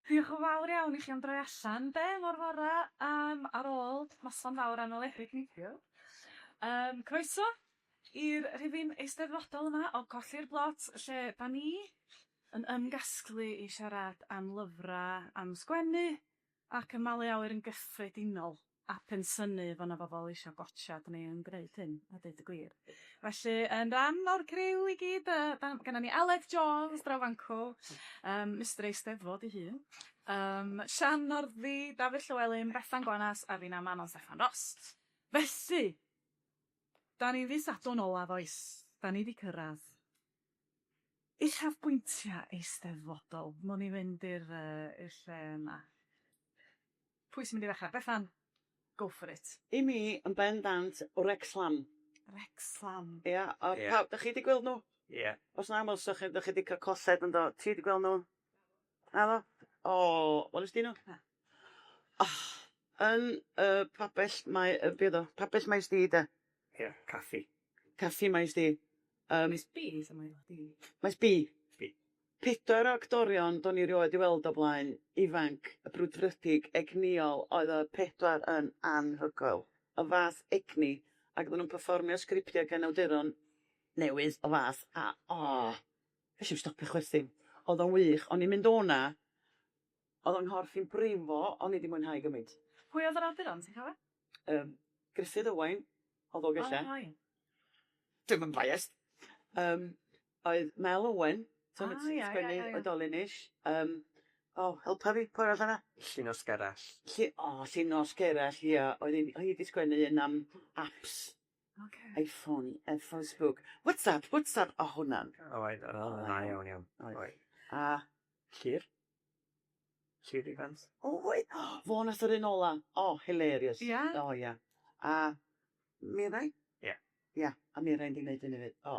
Diolch yn fawr iawn i chi am droi allan de mor fora yym ar ôl noson fawr anweledig neithiwr. Yym croeso i'r rhifyn Eisteddfodol yma o Colli'r Blot lle 'dan ni yn ymgasglu i siarad am lyfra, am sgwennu ac yn malu awyr yn gyffredinol. A pensiynu fo' 'na bobol isio gwatsiad ni yn gneud hyn, a deud y gwir. Felly, yn ran o'r criw i gyd, yy, dan- gynna ni Aled Jones draw fan'cw, yym Mister Eisteddfod 'i hun, yym Sian Northy, Dafydd Llywelyn, Bethan Gwanas, a finna Manon Steffan Ros. Felly, 'dan ni'n ddydd Sadwrn olaf oes? 'Dan ni 'di cyrradd uchafbwyntia' eisteddfodol. Mown ni fynd i'r yy i'r lle yma. Pwy sy'n mynd i ddechrau? Bethan, go for it. I mi, yn bendant, Wrecslam. Wrecslam. Ia, a pawb, dach chi 'di gweld nhw? Ia. Os na welsoch chi, dach chi 'di cael colled ynddo. Ti 'di gweld nhw? Naddo? O, welest ti nhw? Na. Oh, yn y pabell mae, yy, be oedd o? Pabell Maes D de? Ia, caffi. Caffi Maes D. Yym. Maes B ta Maes D? Maes B. B. Pedwar o actorion do'n i rioed 'di weld o blaen, ifanc, brwdfrydig, egnïol, oedd y pedwar yn anhygoel. Y fath egni, ac oedden nhw'n perfformio sgriptiau gan awduron newydd o fath, a o, nes i'm stopio chwerthin. Oedd o'n wych, o'n i'n mynd o 'na, oedd o'n nghorff i'n brifo, o'n i 'di mwynhau gymaint. Pwy oedd yr awduron, ti'n cofio? Yym, Gruffydd Owain o Ddolgellau. O ie. Dwi'm yn biased. Yym, oedd Mel Owen, t'mo' Ah, ia, sgwennu ia, ia. oedolyn-ish. Yym, o, helpa fi, pwy arall yna? Llinos Gerallt. Lli- o, Llinos Gerallt, ia. Oedd hi'n oedd hi 'di sgwennu un am apps. Ocê. iPhone, yy Facebook, WhatsApp, WhatsApp, o hwnna'n. Oedd, oedd o'n dda iawn iawn. Oedd. Oedd. A Llyr? Llyr Ifans? O oedd! Fo nath yr un ola. O, hilarious. Ia? O ia. A Mirain? Ia. Ia, a Mirain 'di neud un hefyd. O.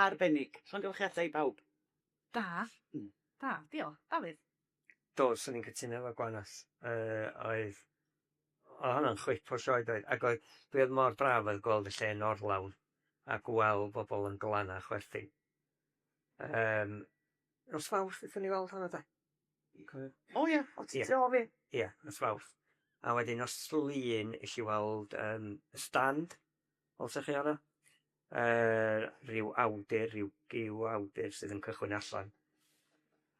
Arbennig. Llongyfarchiadau i bawb. Da. Da, diolch. Dafydd? Do, 'swn i'n cytuno efo Gwanas. Yy, oedd, oedd honno'n chwip o sioe doedd, ac oedd, be oedd mor braf oedd gweld y lle yn orlawn a gweld bobl yn glanau chwerthin. Yym, nos Fawrth aethon ni weld honno de? O ia, o ti tu ôl fi. Ia, nos Fawrth. A wedyn nos Lun es i weld yym y Stand, welsoch chi honna? Yy rhyw awdur, rhyw gyw awdur sydd yn cychwyn allan.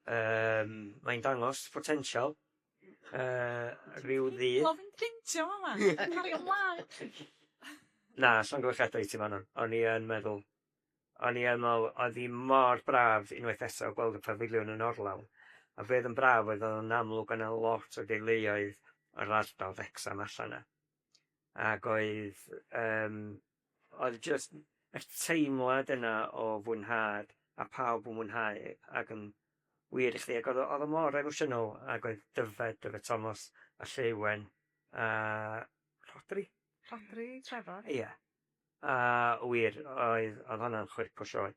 Yym mae'n dangos potensial yy rhyw ddydd. Ti'n fi'n crinjo fama. Cario mlaen. Na, llongyfarchiadau i ti Manon. O'n i yn meddwl O'n i yn me'wl oedd hi mor braf unwaith eto gweld y pafiliwn yn orlawn, a be' oedd yn braf oedd oedd o'n amlwg o' 'na lot o deuluoedd o'r ardal Wrecsam allan 'na, ag oedd yym oedd jyst y teimlad yna o fwynhad a pawb yn mwynhau ac yn wir i chdi ac oedd o oedd o mor emosiynol ag oedd Dyfed, Dyfed Thomas a Lleuwen a Rhodri. Rhodri Trefor. Ia. A wir, oedd, oedd honna'n chwip o sioe.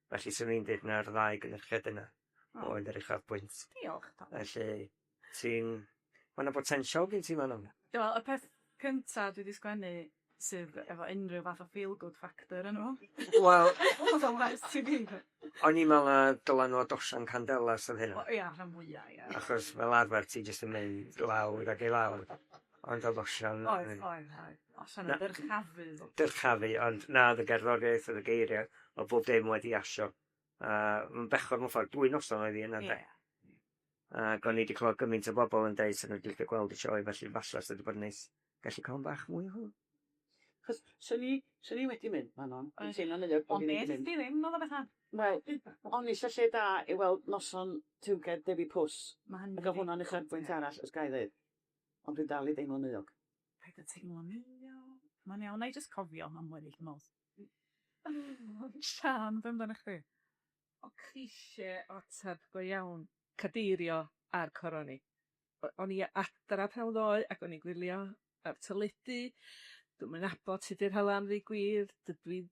Felly 'swn i'n deud na'r ddau gynhyrchiad yna oedd yr uchafbwynt. Diolch, Tom. Felly, ti'n... Ma' 'na botensial gen ti Manon. Wel, y peth cynta dwi 'di sgwennu sydd efo unrhyw fath o feel good factor yno fo. Wel... Oedd o'n werth i fi. O'n i'n meddwl na dylanwad Osian Candelas oedd hynna. Wel ia, rhan fwya ia. Achos fel arfer ti jyst yn mynd lawr ag i lawr. Ond oedd Osian... Oedd, oedd, oedd. Osian yn dyrchafu. Dyrchafu, ond na, oedd y gerddoriaeth, oedd y geiriau, oedd bob dim wedi asio. A mae'n bechod mewn ffordd, dwy noson oedd hi yna de. Ie. Ac o'n i wedi clywed gymaint o bobl yn deud 'sa nhw wedi licio gweld y sioe, felly falle 'sa wedi bod yn neis gallu cael bach mwy o hwyl. Achos 'swn i, 'swn i wedi mynd, Manon, dwi'n teimlo'n euog bod Ond fi ddim 'di nes mynd. di ddim, naddo Bethan? Wel, o'n i isio lle da i weld noson Teyrnged Dewi Pws. Ma' hynny Ac o'dd hwnna'n uchafbwynt arall, os ga i ddeud. Ond dwi'n dal i deimlo'n euog. Paid â teimlo'n euog. Mae'n iawn, wna i jyst cofio am weddill fy nos. Siân, be amdanoch chdi? O cliché o ateb go iawn, cadeirio a'r coroni. O'n i adra pnawn ddoe ac o'n i'n gwylio ar teledu, dwi'm yn nabod Tudur Hallam ddeu gwir, dydw i'n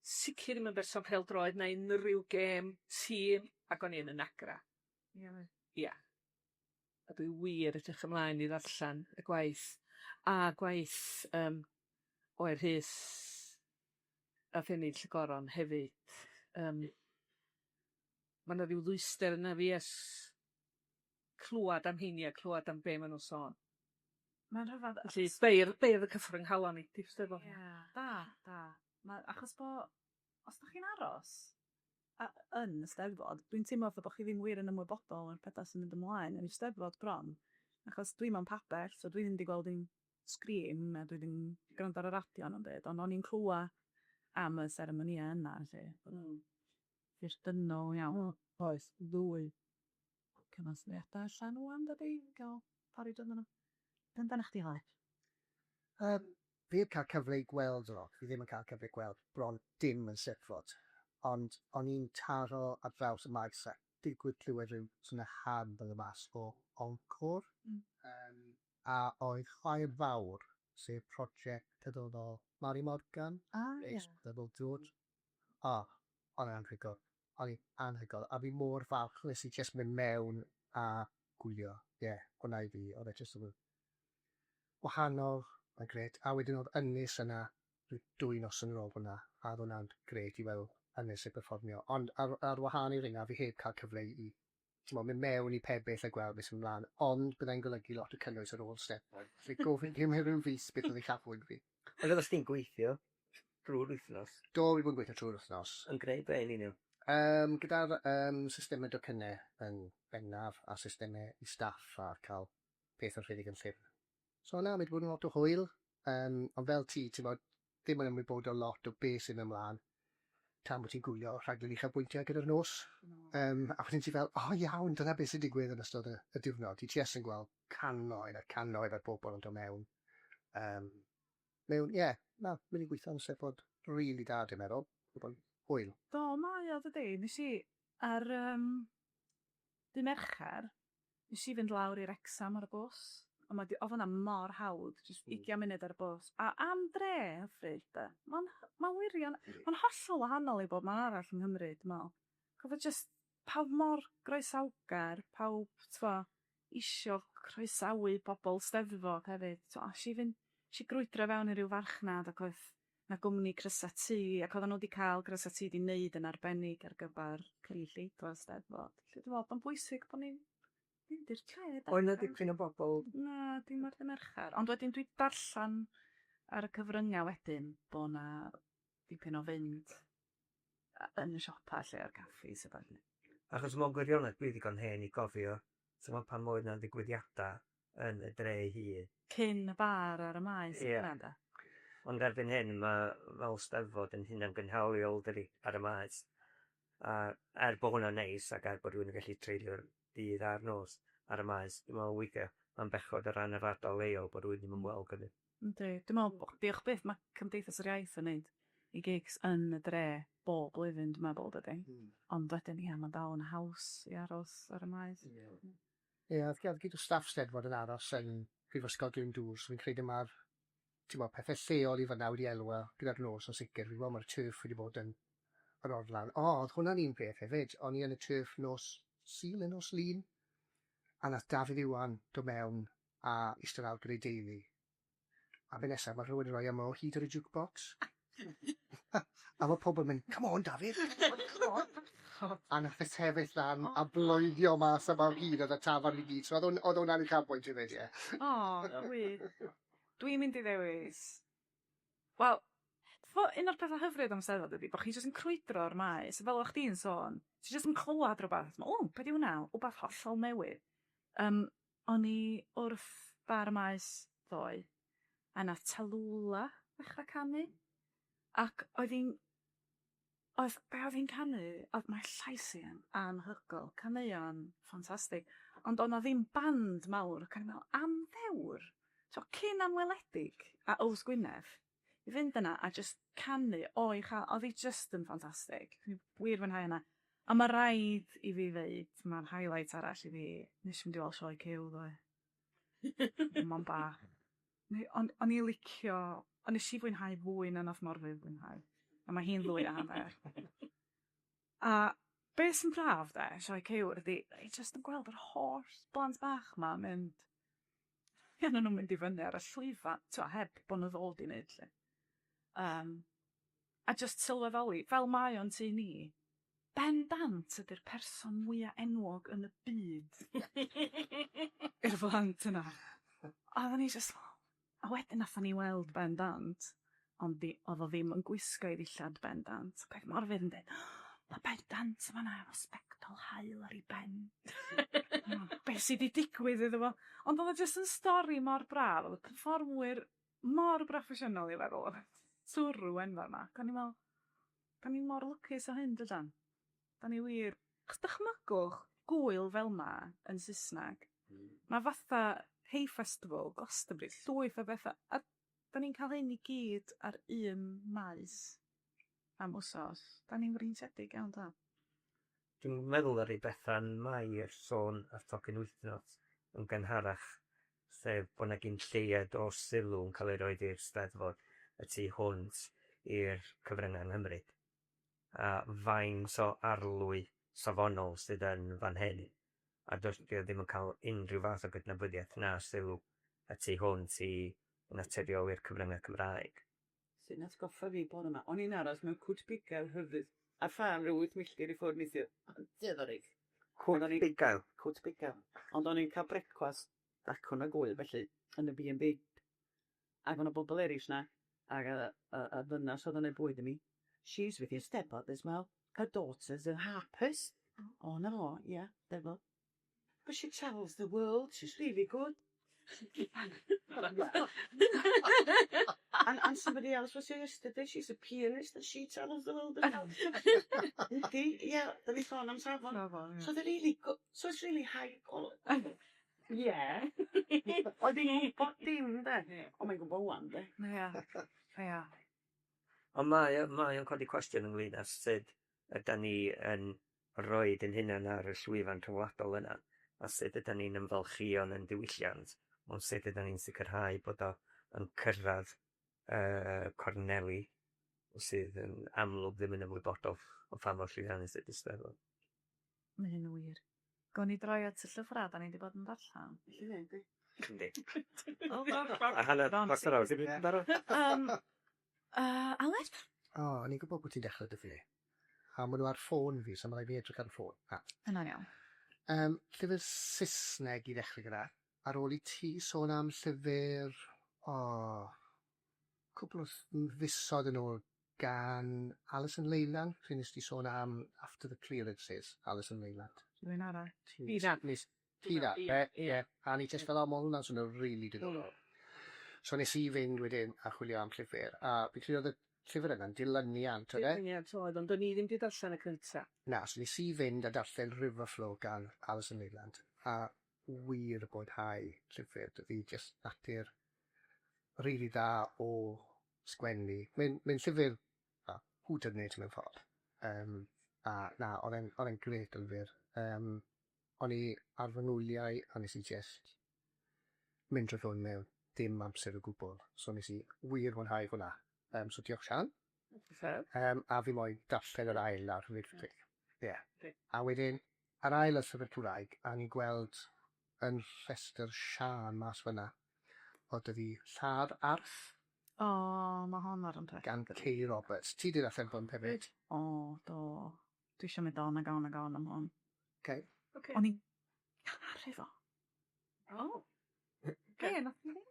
sicr ddim yn berson pêl-droed na unrhyw gêm tîm, ac o'n i yn y nagra. Ia. Ia. A dwi wir edrych ymlaen i ddarllen y gwaith, a gwaith yym Oer Rhys a Phennill y Goron hefyd. Yym ma' 'na ryw ddwyster yna fi ers Clwad am heini a clwad am be' ma' nhw'n sôn. Mae'n rhyfedd. Felly beirdd beirdd y cyffro yng nghalon i 'di'r Steddfod. Ia. Da, da. Ma' achos bo' os dach chi'n aros a- yn y Steddfod, dwi'n teimlo fatha bo' chi ddim wir yn ymwybodol o'r petha sy'n mynd ymlaen yn y Steddfod bron, achos dwi mewn pabell so dwi ddim 'di gweld un sgrin a dwi ddim gwrando ar y radio na'm byd, ond o'n i'n clywed am y seremonïau yna 'lly. Hmm. Dirdynnol iawn. Oes, ddwy. Cyfansoddiadau allan ŵan dydi? Gael paru dod nhw. Be amdanach chdi Aled? Yym, fi heb cael cyfle i gweld lot, fi ddim yn cael cyfle i gweld bron dim yn Steddfod, ond o'n i'n taro ar draws y maes a digwydd clywed rhyw swnio hardd yn y mas o Encore. Yym, a oedd Chwaer Fawr, sef prosiect cerddorol Mari Morgan. Ah, ie. Eisteddfod George. O, oedd e'n anhygoel. O'n i'n anhygoel. A fi mor falch nes i jyst mynd mewn a gwylio. Ie, hwnna i fi, oedd e jyst yn wahanol, mae'n grêt. A wedyn oedd Ynys yna rhyw dwy noson ar ôl hwnna, a oedd hwnna'n grêt i weld Ynys yn perfformio. Ond ar ar wahân i rheina, fi heb cael cyfle i, timod, mynd mewn i pebyll a gweld beth sy'n mynd mlaen, ond byddai'n golygu lot o cynnwys ar ôl Steddfod. Felly gofyn i mi ryw fis beth oedd uchafbwynt fi. Ond oeddach chdi'n gweithio drwy'r wythnos? Do, fi 'di bod yn gweithio trwy'r wythnos. Yn gwneud be yn union? Yym, gyda'r yym systemau docynnau yn bennaf, a systemau i staff a cael peth yn rhedeg yn llyfn. So na, mae 'di bod yn lot o hwyl, yym, ond fel ti, timod, ddim yn ymwybodol lot o be sy'n mynd mlaen tan bod ti'n gwylio rhaglen uchafbwyntiau gyda'r nos. Yym, a wedyn ti fel, o iawn, dyna beth sy'n digwydd yn ystod y y diwrnod. Ti jyst yn gweld cannoedd a cannoedd o bobl yn dod mewn. Yym, mewn, ie, na, mynd i gweithio yn Steddfod rili da, dwi'n meddwl. Wedi bod yn hwyl. Do, mae o dydi. Nes i ar yym dy' Mercher, nes i fynd lawr i Wrecsam ar y bws, a ma' 'di... O'dd hwnna mor hawdd, jyst ugian munud ar y bws, a am dre hyfryd 'de. Ma'n ma'n wirion, ma'n hollol wahanol i bob man arall yng Nghymru dwi me'wl. Ch'od jyst pawb mor groesawgar, pawb t'mo' isio croesawu pobol 'Steddfod hefyd. T'mo' es i fynd 'sh i grwydro fewn i ryw farchnad ac oedd 'na gwmni crysa T ac oddan nhw 'di ca'l crysa T 'di neud yn arbennig ar gyfar cynulleidfa 'Steddfod. Felly dwi me'wl bo'n bwysig bo' ni'n mynd i'r lle 'de? Oedd 'na dipyn o bobl? Na, dim ar dy' Merchar, ond wedyn dwi darllan ar y cyfrynga' wedyn bo' 'na dipyn o fynd yn y siopa' 'lly a'r caffis a ballu. Achos mewn gwirionedd dwi ddigon hen i gofio t'mod pan oedd 'na ddigwyddiada yn y dre ei hun. Cyn y bar ar y maes a hynna ynde? Ond erbyn hyn ma' fel Steddfod yn hunangynhaliol dydi ar y maes. A er bo' hwnna'n neis ac er bo' rhywun yn gallu treulio'r dydd a'r nos ar y maes, dwi'n me'wl weithia' ma'n bechod o ran yr ardal leol bo' rhywun ddim yn gweld gymaint. Yndi, dwi'n me'wl bo' diolch byth ma' Cymdeithas yr Iaith yn neud 'u gigs yn y dre bob blwyddyn dwi'n meddwl dydi? Ond wedyn ia ma'n dal yn haws i aros ar y maes. Ie. Ie, oedd oedd gyd o staff Steddfod yn aros yn Prifysgol Glyndŵr, so fi'n credu mae'r timod, pethe lleol i fan'na wedi elwa gyda'r nos yn sicr. Fi'n gweld mae'r turf wedi bod yn yr orlan. O, oedd hwnna'n un peth hefyd. O'n i yn y turf nos Sul neu nos Lun, a nath Dafydd Iwan dod mewn a eistedd lawr gyda'i deulu. A be nesaf, mae rhywun yn rhoi yma o hyd ar y jukebox. A mae pobl yn mynd, come on Dafydd, come on. A nath e sefyll lan a bloeddio mas am o hyd oedd y tafarn i gyd. So oedd hwn- oedd hwnna'n uchafbwynt hefyd, ie. O, wych. Dwi'n mynd i ddewis, wel, t'mo' un o'r petha hyfryd am Steddfod ydi bo' chi jyst yn crwydro'r maes, fel o' chdi'n sôn, ti jyst yn clywad rwbath, ma' o, be' 'di hwnna? Wbath hollol newydd. Yym, o'n i wrth bar y maes ddoe, a nath Tallulah ddechra canu, ac oedd hi'n, oedd, be' oedd hi'n canu, oedd mae llais hi yn anhygoel, caneuon ffantastig, ond o'dd 'na ddim band mawr, ac o'n i'n meddwl, am ddewr, t'mo' cyn Anweledig a Yws Gwynedd, i fynd yna a jyst canu o'i cha-, oedd hi jyst yn ffantastig, wir fwynhau hynna. A ma' raid i fi ddeud, ma'r highlight arall i fi, nes i fynd i weld Sioe Cyw ddoe. Mam bach. Neu o'n o'n i licio, ond nes i fwynhau fwy na nath Morfudd fwynhau. A ma' hi'n ddwy a hanner. A be' sy'n braf de, Sioe Cyw ydi, jyst yn gweld yr holl blant bach 'ma mynd, ia ma' nhw'n mynd i fyny ar y llwyfan, t'mo' heb bo' nhw ddod i neud 'lly. Yym, a jyst sylweddoli, fel mae o'n tŷ ni, Ben Dant ydi'r person mwya enwog yn y byd. blant yna. A oddan ni jyst a wedyn nathon ni weld Ben Dant, ond di- o'dd o ddim yn gwisgo 'i ddillad Ben Dant, ac oedd Morfudd yn deud ma' Ben Dant yn fan 'na efo sbectol haul ar 'i ben. Be' sy 'di digwydd iddo fo? Ond o'dd o jyst yn stori mor braf, o'dd y perfformwyr mor broffesiynol i feddwl, o'dd y twrw enfawr 'ma, ac o'n i'n me'wl, 'dan ni mor lwcus o hyn dydan? 'Dan ni wir. 'Chos dychmygwch gŵyl fel 'ma yn Sysnag. Ma' fatha Hay Festival, Glastonbury, llwyth o betha, a 'dan ni'n ca'l hyn i gyd ar un maes am wsos. 'Dan ni'n freintiedig iawn 'dan? Dwi'n meddwl ddaru Bethan Mair sôn ar Tocyn Wythnos yn gynharach, sef bod 'na gyn lleied o sylw yn cael ei roid i'r Steddfod y tu hwnt i'r cyfryngau yng Nghymru. A faint o arlwy safonol sydd yn fan hyn, a dydy o ddim yn cael unrhyw fath o gydnabyddiaeth na sylw y tu hwnt i naturiol i'r cyfryngau Cymraeg. Sy'n atgoffa fi bore 'ma, o'n i'n aros mewn cwt bugail hyfryd ar ffarm ryw wyth milltir i ffwrdd neithiwr. Diddorol. Cwt bugail? Cwt bugail. Ond o'n i'n cael brecwast bacwn ag wy felly yn y B&B. Ac o'n 'na bobl eraill 'na ac y y y ddynas oedd yn neud bwyd i mi, she's with your stepdad as well, her daughter's a harpist. O 'na fo, ia, 'steddfod. But she travels the world, she's really good. And and somebody else was here yesterday, she's a pianist and she travels the world as well. Yndi, ia, da ni'n sôn am safon. Safon, ia. So they're really good, so it's really high quality. Ie. Oedd hi'n gwybod dim de. Ond mae'n gwybod ŵan de. Ia, ia. Ond mae o mae o'n codi cwestiwn ynglyn â sut ydan ni yn roid ein hunain ar y llwyfan rhyngwladol yna, a sut ydan ni'n ymfalchïo yn ein diwylliant, ond sut ydan ni'n sicrhau bod o yn cyrraedd y corneli sydd yn amlwg ddim yn ymwybodol o pha mor llwyddiannus ydy Steddfod. Mae hyn yn wir. Gawn ni droi at y llyfrau da ni 'di bod yn darllen? Felly fe, yndi? Yndi. A hanner chwarter awr 'di mynd yn barod. Yym yy Aled? O, o'n i'n gwybod bod ti'n dechrau 'da fi. A maen nhw ar ffôn fi, so ma' raid fi edrych ar y ffôn. Ah. Hynna'n iawn. Yym, llyfr Saesneg i ddechrau gyda. Ar ôl i ti sôn am llyfr, o, cwpl o fisoedd yn ôl gan Alison Leyland, pryd nes ti sôn am After the Clearances, Alison Leyland. Rhywun arall? Fi na. Nes, ti na, ie, ie. A ni jyst fel, o, ma' hwnna'n swnio rili diddorol. So nes i fynd wedyn a chwilio am llyfr, a fi'n credu oedd y llyfr yna'n dilyniant, oedd e? Dilyniant oedd, ond o'n i ddim 'di darllen y cynta. Na, so nes i fynd a darllen River Flow gan Alison Leyland, a wir mwynhau llyfr. Doedd hi jyst natur rili dda o sgwennu. Mae'n mae'n llyfr fel whodunit mewn ffordd. Yym, a na, oedd e'n oedd e'n grêt o lyfr. Yym, o'n i ar fy ngwyliau a nes i jyst mynd drwy hwn mewn dim amser o gwbl. So nes i wir fwynhau hwnna. Yym, so diolch Sian. Yym, a fi moyn darllen yr ail nawr hefyd mm. Ie. Yeah. A wedyn, yr ail y llyfr Cymraeg, a ni'n gweld yn rhestr Siân mas fyna, oedd 'da fi Lladd Arth. O, mae hon ar yn rhestr. Gan Kay Roberts. Ti 'di darllen hwn hefyd? O, do. Dwi eisiau mynd on ag on ag on am hwn. Okay. Okay. O'n i'n caru fo. O. Be, nath ni ddim?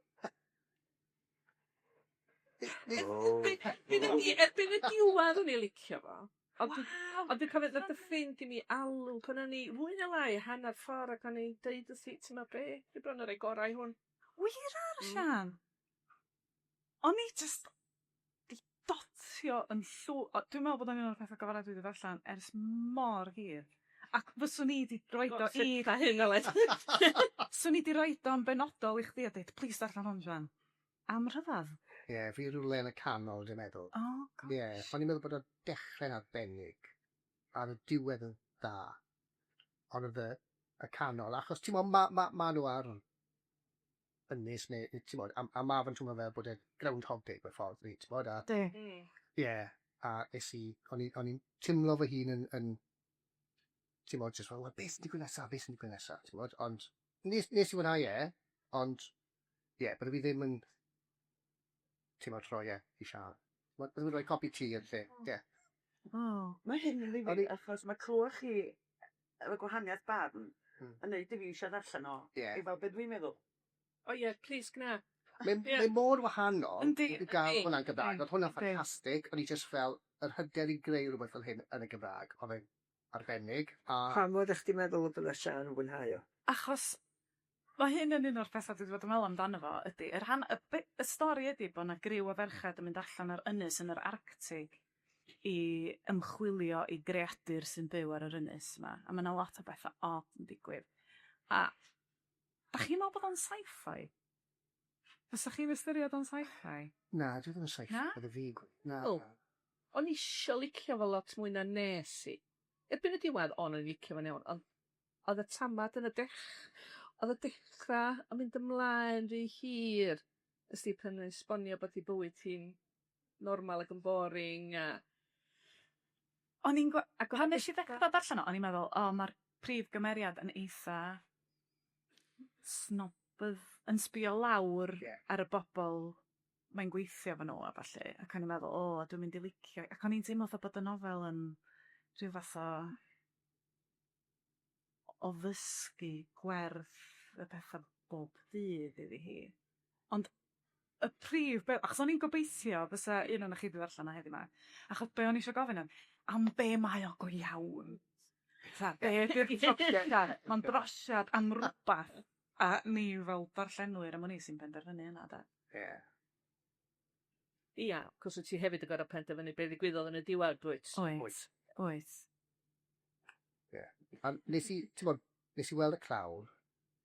O. Erbyn y diwedd o'n i licio fo. Ond dwi- Waw! Ond dwi'n cofio nath y ffrind i mi alw pan o'n i fwy neu lai hanner ffordd ac o'n i'n deud wrthi, ti'n meddwl be, dwi bron yn rhoi gorau i hwn. Wir ar, Siân? O'n i jyst 'di dotio yn llw- o dwi'n meddwl bod o'n un o'r petha gorau dwi 'di ddarllen ers mor hir. Ac fyswn i 'di roid o i... Sut hyn Aled? 'Swn i 'di roid o'n benodol i chdi a deud plis darllen hwn Siân. Am rhyfadd. Ie, fi rywle yn y canol dwi'n meddwl. Oh gosh. Ie, o'n i'n meddwl bod y dechrau'n arbennig, a'r diwedd yn dda. Ond oedd y, y canol, achos ti'n meddwl, ma, ma, ma nhw ar ynys neu, ti'n meddwl, a, a ma fe'n teimlo fel bod e Groundhog Day mewn ffordd, ti'n meddwl, a... Di. Ie, a es i, o'n i, o'n i'n teimlo fy hun yn, yn ti'n meddwl, jyst fel, well, beth sy'n digwydd nesaf, beth sy'n digwydd nesaf, ti'n meddwl, ond nes, nes i fwynhau e, ond ie, yeah, bydde fi ddim yn, ti'n meddwl, rhoi e i Siân. Bydde fi'n rhoi copi ti yn lle, ie. Yeah. Oh. Mae hyn yn O'n ddifyr i- achos mae clywed chi efo gwahaniaeth barn. Yn neud i fi eisiau ddarllen o. I weld be dwi'n meddwl. O ie, plis gwna. Mae'n mae mor wahanol i gael hwnna'n Gymraeg. Oedd hwnna'n ffantastig. O'n i jyst fel, yr hyder i greu rhywbeth fel hyn yn y Gymraeg, oedd e'n arbennig. A... Pam oeddech chdi'n meddwl y bydde Siân yn fwynhau o? Achos mae hyn yn un o'r pethau dwi 'di bod yn meddwl amdano fo ydy yr han- y be- y stori ydy bod 'na griw o ferched yn mynd allan ar ynys yn yr Arctig i ymchwilio i greadur sy'n byw ar yr ynys 'ma, a ma' 'na lot o betha od yn digwydd. A dach chi'n meddwl bod o'n sci-fi? Fysa chi'n ystyried o'n sci-fi? Na, dwi ddim yn sci-fi. Na? Bydde fi... Na. Wel, o'n i isio licio fo lot mwy na nes i. Erbyn y diwedd, o'n i'n licio fo'n iawn, ond oedd y tamad yn y dech- oedd y dechra yn mynd ymlaen rhy hir. Ysdi pan yn esbonio bod 'i bywyd hi'n normal ac yn boring a... O'n i'n gwe-... Ac pan nes i ddechrau darllen o, o'n i'n meddwl, o, ma'r prif gymeriad yn eitha snobydd, yn sbio lawr ar y bobl mae'n gweithio efo nhw a ballu, ac o'n i'n meddwl, o, dwi'n mynd i licio... Ac o'n i'n teimlo fatha bod y nofel yn rhyw fath o o ddysgu gwerth y petha bob dydd iddi hi. Ond y prif be-... Achos o'n i'n gobeithio fysa un ohonoch chi 'di ddarllen o heddiw 'ma, achos be o'n i isio gofyn oedd, am be mae o go iawn? Fatha, be ydy'r trosiad? Mae'n drosiad am rywbeth, a ni fel darllenwyr am wn i sy'n penderfynu hynna de. Ie. Ia, 'cos wyt ti hefyd yn gorfod penderfynu be ddigwyddodd yn y diwedd, dwyt? Wyt. Wyt. Ie. A nes i, t'mod, nes i weld y clawr,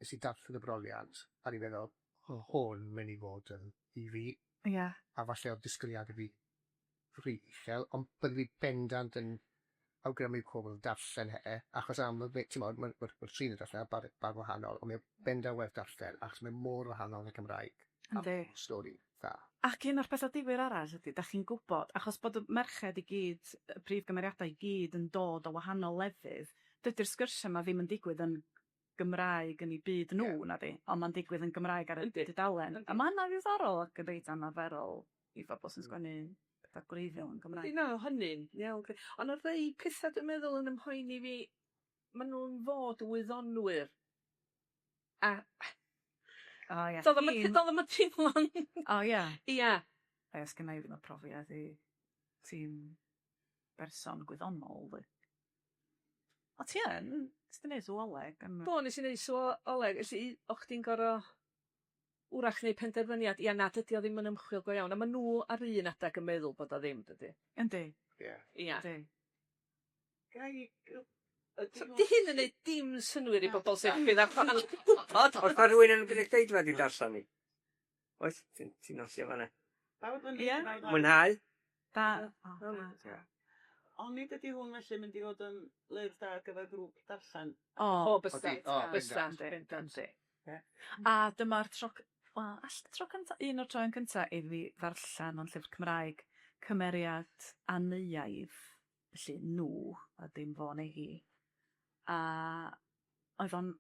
nes i darllen y broliant, a o'n i'n meddwl, o, hwn mynd i fod yn i fi. A falle oedd disgwyliadau fi rhy uchel, ond bydde fi bendant yn awgrymu pobl darllen he, achos am y, t'mod, mae'r ma, ma trin yn darllen ar bar, bar wahanol, ond mae'n bendant werth darllen, achos mae'n mor wahanol yn y Cymraeg. Yndi. A stori dda. Ac un o'r petha difyr arall ydy, dach chi'n gwybod, achos bod y merched i gyd, y prif gymeriadau i gyd yn dod o wahanol lefydd, dydy'r sgyrsia 'ma ddim yn digwydd yn Gymraeg yn eu byd nhw, nadi, ond ma'n digwydd yn Gymraeg ar y dudalen. A ma' hynna'n ddiddorol ac yn reit anarferol i bobl sy'n sgwennu petha gwreiddiol yn Gymraeg. Yndi, na, hynny'n iawn. Ond 'na rhei petha dwi'n meddwl yn 'y mhoeni fi, ma' nhw'n fod yn wyddonwyr. A O ia. Doedd o'm yn doedd o'm yn teimlo'n... O ia. Ia. Ia, sgenna i ddim y profiad i ti'n berson gwyddonol 'li. O ti yn? Ti 'di neud sŵoleg yn... Do, nes i neud sŵoleg, felly o' chdi'n gor'o' wrach neud penderfyniad, ia na dydi o ddim yn ymchwil go iawn, a ma' nhw ar un adeg yn meddwl bod o ddim, dydi? Yndi. Ia. Ia. Yndi. Ga i So, 'di hyn yn neud dim synnwyr i bobl sy'n bydd ar chwal gwybod. Oes 'na rhywun yn y gynulleidfa 'di darllen hi? Oes? Ti'n ti'n nodio fan'na. Pawb yn Ie. Mwynhau? Da. O, da. Onid ydy hwn felly mynd i fod yn lyfr da ar gyfer grŵp darllen? O. O, bysat. O, Bysat, bendant. bendant. Yndi. A dyma'r tro c- wel, all tro cynta, un o'r troeon cynta i fi ddarllen mewn llyfr Cymraeg cymeriad anneuaidd, felly nhw, a dim fo neu hi. A oedd o'n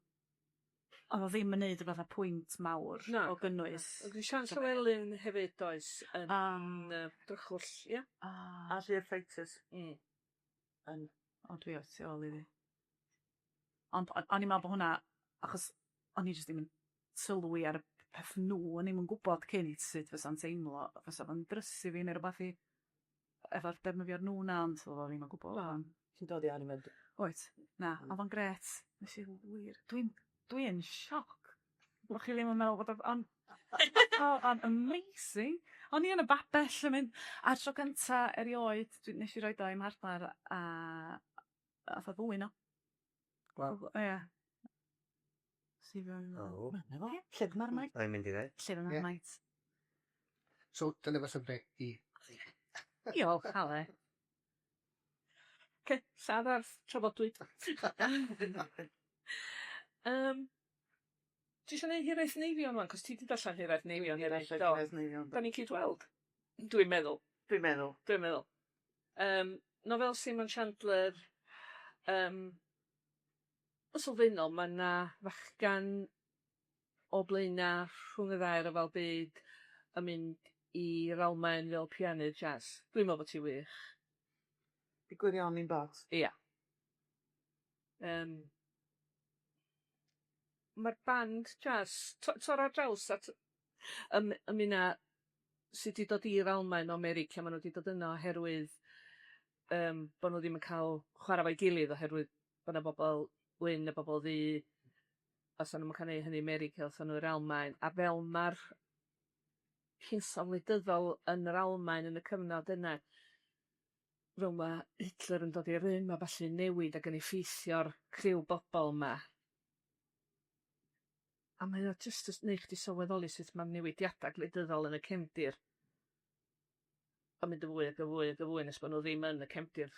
oedd o ddim yn neud y fatha pwynt mawr Na. o gynnwys. Oedd Siân Llywelyn hefyd does yn A. Drychwll, ia? A. A Llyr Ffeitys. Yn. O dwi o tu ôl iddi. Ond o- o'n i'n meddwl bod hwnna, achos o'n i jyst ddim yn sylwi ar y peth nhw, o'n i'm yn gwybod cynt sut fysa'n teimlo, fysa fo'n drysu fi neu rywbath i efo'r defnyddio'r nhw 'na, ond oedd o ddim o gwbl. Na, ti'n dod i arfer. Wyt, na, oedd o'n grêt. Nes i wir, dwi'n dwi yn sioc. Bo' chi ddim yn meddwl bod o ond o, o'n amazing. O'n i yn y babell yn mynd, a'r tro cynta erioed, dwi, nes i roid o i'm mhartnar a ath o ddwyn o. Wel. Ie. O. Na fo. Llyfr Marmite. O'n i'n mynd i ddweud. Llyfr Marmite. So, dyna fy llyfrau i. Diolch, Ale. Oce, lladd ar trafodwyd. Yym, ti isio neud Hiraeth Neifion wan, 'cos ti 'di darllen Hiraeth Neifion hefyd, do? Hiraeth Neifion. Da ni'n cyd-weld, dwi'n meddwl. Dwi'n meddwl. Dwi'n meddwl. Yym, nofel Simon Chandler, yym, yn sylfaenol ma' 'na fachgan o Blaena' rhwng y ddau ryfel byd yn mynd i'r Almaen fel pianydd jazz. Dwi'n meddwl bod hi wych. 'Di gwirioni'n bot. Ia. Yym. Ma'r band jazz to- torra ar draws at ym ymuna sy 'di dod i'r Almaen o America ma' nw 'di dod yno oherwydd yym bo' nw ddim yn ca'l chwara 'fo'i gilydd oherwydd bo' 'na bobol wyn a bobol ddu a so nw'm yn ca'l neu' hynny America athon nw i'r Almaen a fel ma'r hinsawdd wleidyddol yn yr Almaen yn y cyfnod yna fel ma' Hitler yn dod i rym a ballu'n newid ag yn effeithio'r criw bobol 'ma. A mae o jyst yn neu' chdi sylweddoli sut ma'r newidiada gwleidyddol yn y cefndir yn mynd yn fwy ag yn fwy ag yn fwy nes bo' nw ddim yn y cefndir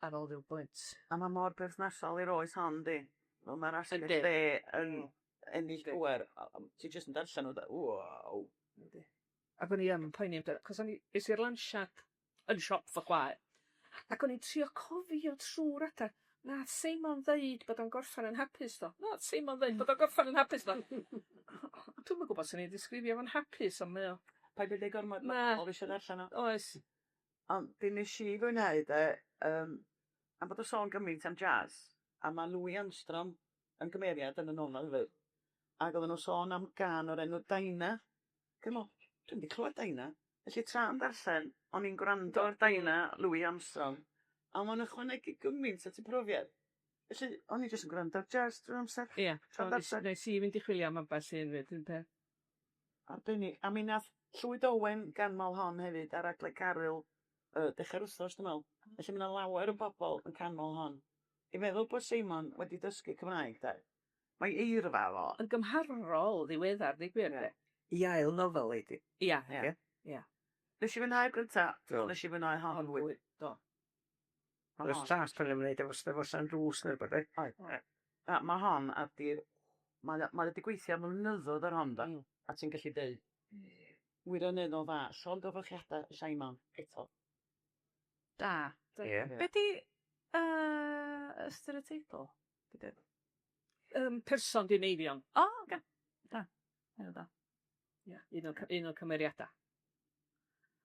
ar ôl ryw bwynt. A ma' mor berthnasol i'r oes hon 'ndi? Fel ma'r asgell Yndi. dde yn ennill pŵer a ti jyst yn darllen o fatha wow. Yndi. Ac o'n i yn poeni amdano 'c'os o'n i es i'r lansiad yn siop fy chwaer ac o'n i'n trio cofio trw'r adag nath Seimon ddeud bod o'n gorffan yn hapus do? Nath Seimon ddeud bod o'n gorffan yn hapus do? Dwi'm yn gwbod swn i'n disgrifio fo'n hapus ond mae o... Paid â deud gormod Na. ma' pobl isio darllen o. Oes. Ond be nes i fwynhau 'de yym am bod y sôn gymaint am jazz a ma' Louis Armstrong yn gymeriad yn y nofel hefyd ag oddan nhw'n sôn am gân o'r enw Dinah. Dwi'n me'wl, dwi'm 'di clywed Dinah. Felly tra'n darllen, o'n i'n gwrando ar Dinah Louis Armstrong, a ma'n ychwanegu gymaint at y profiad. Felly, o'n i jyst yn gwrando ar jazz drwy'r amser. Ia, Tra'n darllen. Nes i fynd i chwilio am ambell un 'fyd ynde? Arbennig. A mi nath Llwyd Owen ganmol hon hefyd ar raglen Caryl yy dechra'r wthnos dwi me'wl. Felly ma' 'na lawer o bobol yn canmol hon. I feddwl bod Seimon wedi dysgu Cymraeg 'de. Mae eirfa fo. Yn gymharol ddiweddar deu gwir de. I ail nofel ei di. Ia. Ia. Ia. Nes i fwynhau'r gynta, Do. nes i fwynhau hon fwy. Do. Ma' Oedd y hon. llall pan ymwneud efo Steddfod Llanrwst neu rwbath oedd? Oedd. A ma' hon ar dir mae o mae o 'di gweithio am flynyddoedd ar hon de? A ti'n gallu deud wirioneddol dda. Llongyfarchiadau Simon eto. Da. Ie. Be 'di yy ystyr y teitl? Deuda. Yym person 'di Neifion. O oce. Da. Enw da. Ia, un o'r un o'r cymeriada.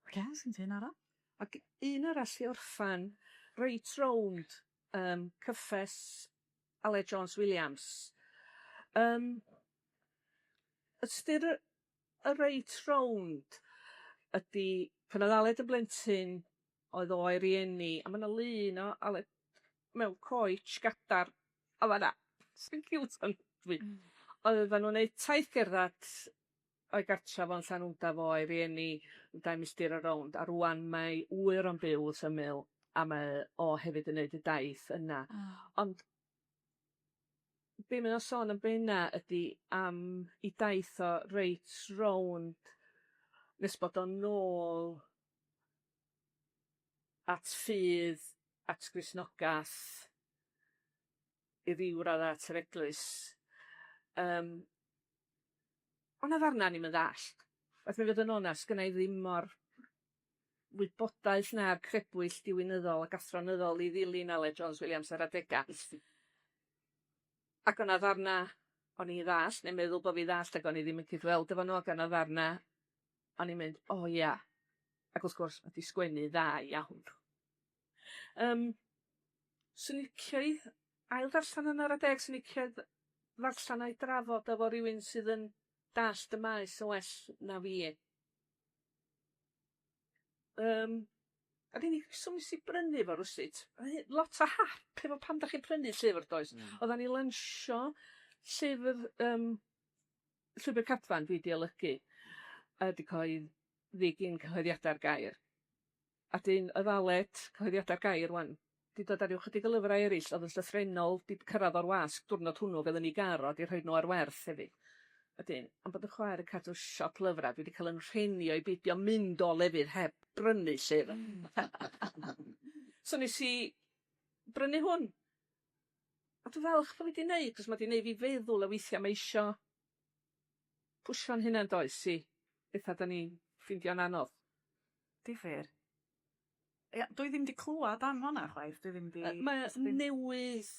Oce, sgin ti un arall? Ac un arall i orffan reit rownd yym cyffes Aled Jones Williams. Yym ystyr y y reit rownd ydi pan oedd Aled yn blentyn oedd o a'i rieni a ma' 'na lun o Aled mewn coets gadar yn fan 'na. Sy'n ciwt ond dwi... Oeddan nhw'n neud taith gerddad o'i gartra fo'n Llanwndaf fo a'i rieni dau milltir o rownd a rŵan mae ŵyr o'n byw wrth ymyl a mae o hefyd yn neud y daith yna. Ond be' mae o'n sôn am benna ydi am 'i daith o reit rownd nes bod o nôl at ffydd, at Gristnogath, i ryw radda at yr eglwys. Yym. O' 'na ddarna o'n i'm yn ddallt. Waeth mi fod yn onast gynna i ddim mor wybodaeth na'r crebwyll diwinyddol ac athronyddol i ddilyn Aled Jones Williams ar adega. Ac o' 'na ddarna o'n i'n ddallt neu'n meddwl bo' fi ddallt ag o'n i ddim yn cydweld efo nhw ag o' 'na ddarna o'n i'n mynd o ia ac wrth gwrs ma' 'di sgwennu dda iawn. Yym swn i'n licio'i ail ddarllan yn ara deg swn i'n licio ddarllan a'i drafod efo rywun sydd yn dallt y maes yn well na fi. Yym a'r unig reswm nes i brynu fo rywsut, lot o hap efo pan 'dach chi'n prynu llyfr does? Oddan ni lansio llyfr yym Llwybr Cadfan dwi 'di olygu a 'di cyhoeddi gin Cyhoeddiadau'r Gair. A 'dyn oedd Aled, Cyhoeddiadau'r Gair 'wan, 'di dod â ryw chydig o lyfrau eraill oedd yn llythrennol 'di cyrraedd o'r wasg diwrnod hwnnw fel yn 'i gar o 'di rhoid nhw ar werth hefyd. A 'dyn, am bod 'y chwaer yn cadw siop lyfrau, dwi 'di cael 'yn rhenio i beidio mynd o lefydd heb brynu llyfr. So nes i brynu hwn. A dwi falch bo' fi 'di neud, 'chos ma' 'di neud fi feddwl a weithia' ma' isio pwsio'n hunan does i betha 'dan ni'n ffeindio'n anodd. Difyr. Ia, dwi ddim 'di clwad am honna chwaith, dwi ddim 'di... Yy mae newydd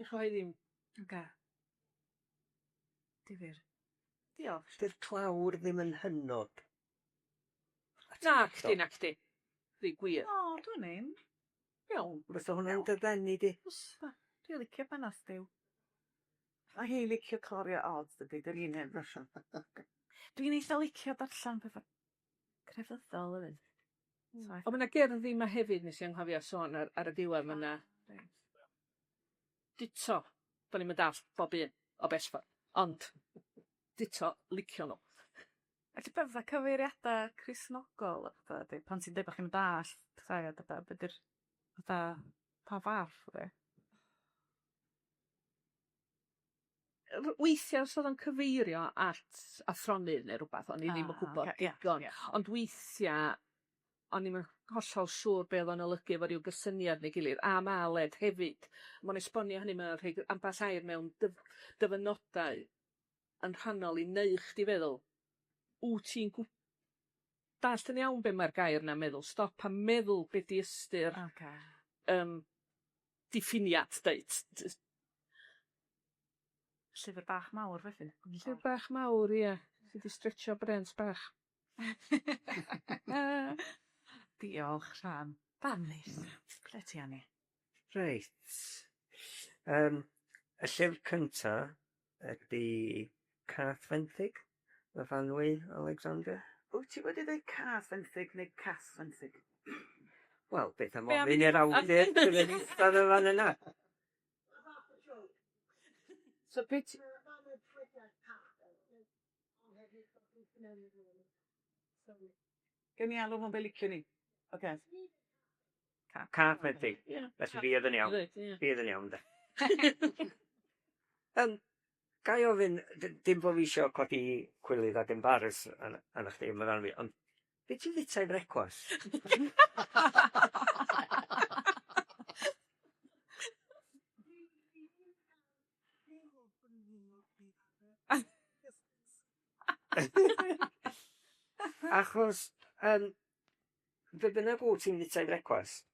ei chyhoeddi. Oce. Difyr. Diolch. Di'r clawr ddim yn hynod. Nacdi, nacdi. Deu gwir. O, dwn i'm. Iawn. Fysa hwnna'n dy ddenu di? Fysa. Dwi licio Penarth Duw. Mae hi'n licio clorio odds dydi, 'dyn ni'n hen ffasiwn. Dwi'n eitha licio darllen petha crefyddol hefyd. So Ond ma' 'na gerddi 'ma hefyd nes i anghofio sôn ar ar y diwedd ma' 'na ditto, do'n i'm yn dallt bob un o bell ffor, ond ditto, licio nhw. Felly be' fatha cyfeiriada Cristnogol a petha ydi pan ti'n deud bo' chi'm yn dallt rhai o betha be' 'di'r fatha pa fath o beth? Weithia' os odd o'n cyfeirio at athronydd ne' rwbath o'n i ddim yn gwbod digon ond weithia' o'n i'm yn hollol siŵr be' odd o'n olygu efo ryw gysyniad neu gilydd a ma' Aled hefyd ma'n esbonio hynny mae o'n rhoid amball air mewn dyf- dyfynodau yn rhannol i neu' chdi feddwl wt ti'n gw- dallt yn iawn be' mae'r gair 'na'n meddwl stop a meddwl be' 'di ystyr... Oce. ...diffiniad deud. Llyfr bach mawr felly? Llyfr bach mawr ia. Sy 'di stretsio brêns bach. Diolch Siân. Barnus, ble ti arni? Reit. Yym y llyfr cynta ydy Cath Fenthyg, Myfanwy Alexander. Wyt ti wedi dweud cath fenthyg neu cath fenthyg? Wel, beth am ofyn i'r awdur sydd yn eistedd yn fan yna? So be ti... Gewn ni alw fo'n be liciwn ni. Ocê. Cath fenthyg. Ie. Felly fi oedd yn iawn. Reit, ie. Fi oedd yn iawn de. Yym, ga i ofyn, dim bo' fi isio codi cwilydd ac embarrass arna chdi, Myfanwy, ond be ti'n fita i frecwast? Achos, yym, be bynnag wt ti'n fita i frecwast,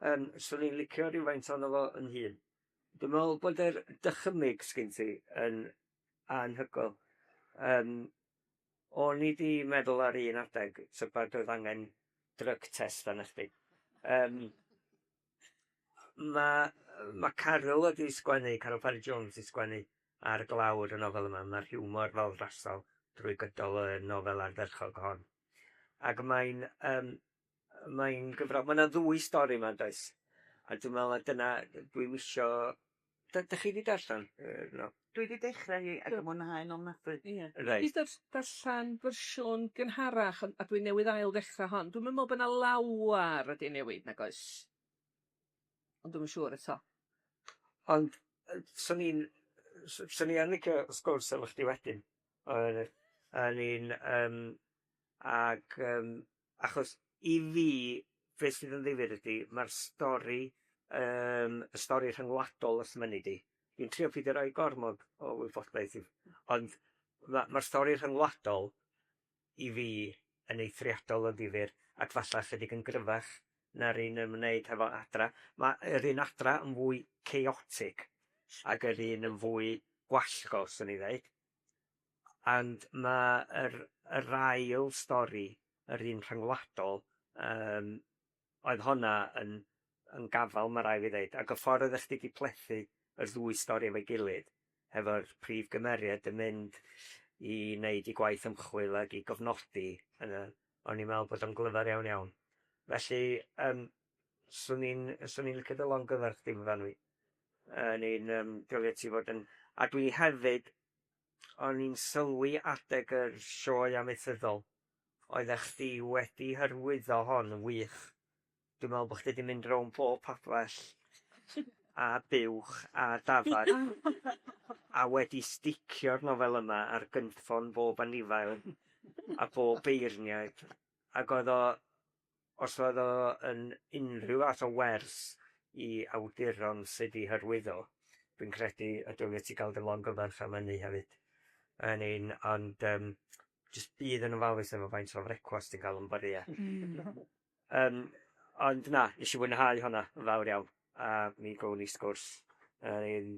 yym, swn i'n licio rhywfaint ohono fo yn hun. Dwi'n meddwl bod yr dychymyg sgin ti yn anhygoel. Yym, o'n i 'di meddwl ar un adeg tybed oedd angen drug test arna chdi. Yym, ma' ma' Caryl wedi sgwennu, Caryl Parry Jones 'di sgwennu ar glawr y nofel yma, ma'r hiwmor fel rasol drwy gydol y nofel ardderchog hon. Ac mae'n yym mae'n gyfrol... Ma' 'na ddwy stori 'ma yndoes? A dwi'n meddwl na dyna dwi'm isio... Dach chi 'di darllen yr no-? Dwi 'di dechrau hi ac yn mwynhau'n ofnadwy. Ie. Reit. Dwi 'di darllen fersiwn gynharach ond a dwi newydd ail ddechrau hon. Dwi'm yn meddwl bod 'na lawar wedi newid nag oes? Ond dwi'm yn siŵr eto. Ond 'swn i'n 'swn i yn licio sgwrs efo chdi wedyn. O'n i'n yym ac yym achos i fi be sydd yn ddifyr ydi ma'r stori yym y stori rhyngwladol os mynni di. Dwi'n trio peidio rhoi gormod o wybodaeth i ond ma' ma'r stori rhyngwladol i fi yn eithriadol o ddifyr ac falla chydig yn gryfach na'r un yn ymwneud hefo Adra. Ma' yr un Adra yn fwy chaotic ac yr un yn fwy gwallgo 'swn i ddeud. Ond ma' yr yr ail stori, yr un rhyngwladol, yym oedd honna yn yn gafal ma' rai' fi ddeud, ac y ffordd oeddech chdi 'di plethu y ddwy stori efo'i gilydd, hefo'r prif gymeriad yn mynd i wneud 'i gwaith ymchwil ag i gofnodi yn y... o'n i'n meddwl bod o'n glyfar iawn iawn. Felly yym 'swn i'n 'swn i'n licio dy longyfarch di Myfanwy. O'n i'n yym dylia ti fod yn... A dwi hefyd O'n i'n sylwi adeg yr sioe amaethyddol, oeddech chdi wedi hyrwyddo hon yn wych. Dwi'n meddwl bod chdi 'di mynd rownd pob pabell a buwch a dafad a wedi sticio'r nofel yma ar gynffon bob anifail a bob beirniaid ac oedd o Os oedd o yn unrhyw fath o wers i awduron sydd 'di hyrwyddo, dwi'n credu y dylia ti gael dy longyfarch am hynny hefyd. I mean, ond yym jyst bydd yn ofalus efo faint o frecwast ti'n cael yn borea. Yym, ond na, nes i fwynhau honna yn fawr iawn, a mi gown ni sgwrs. I mean,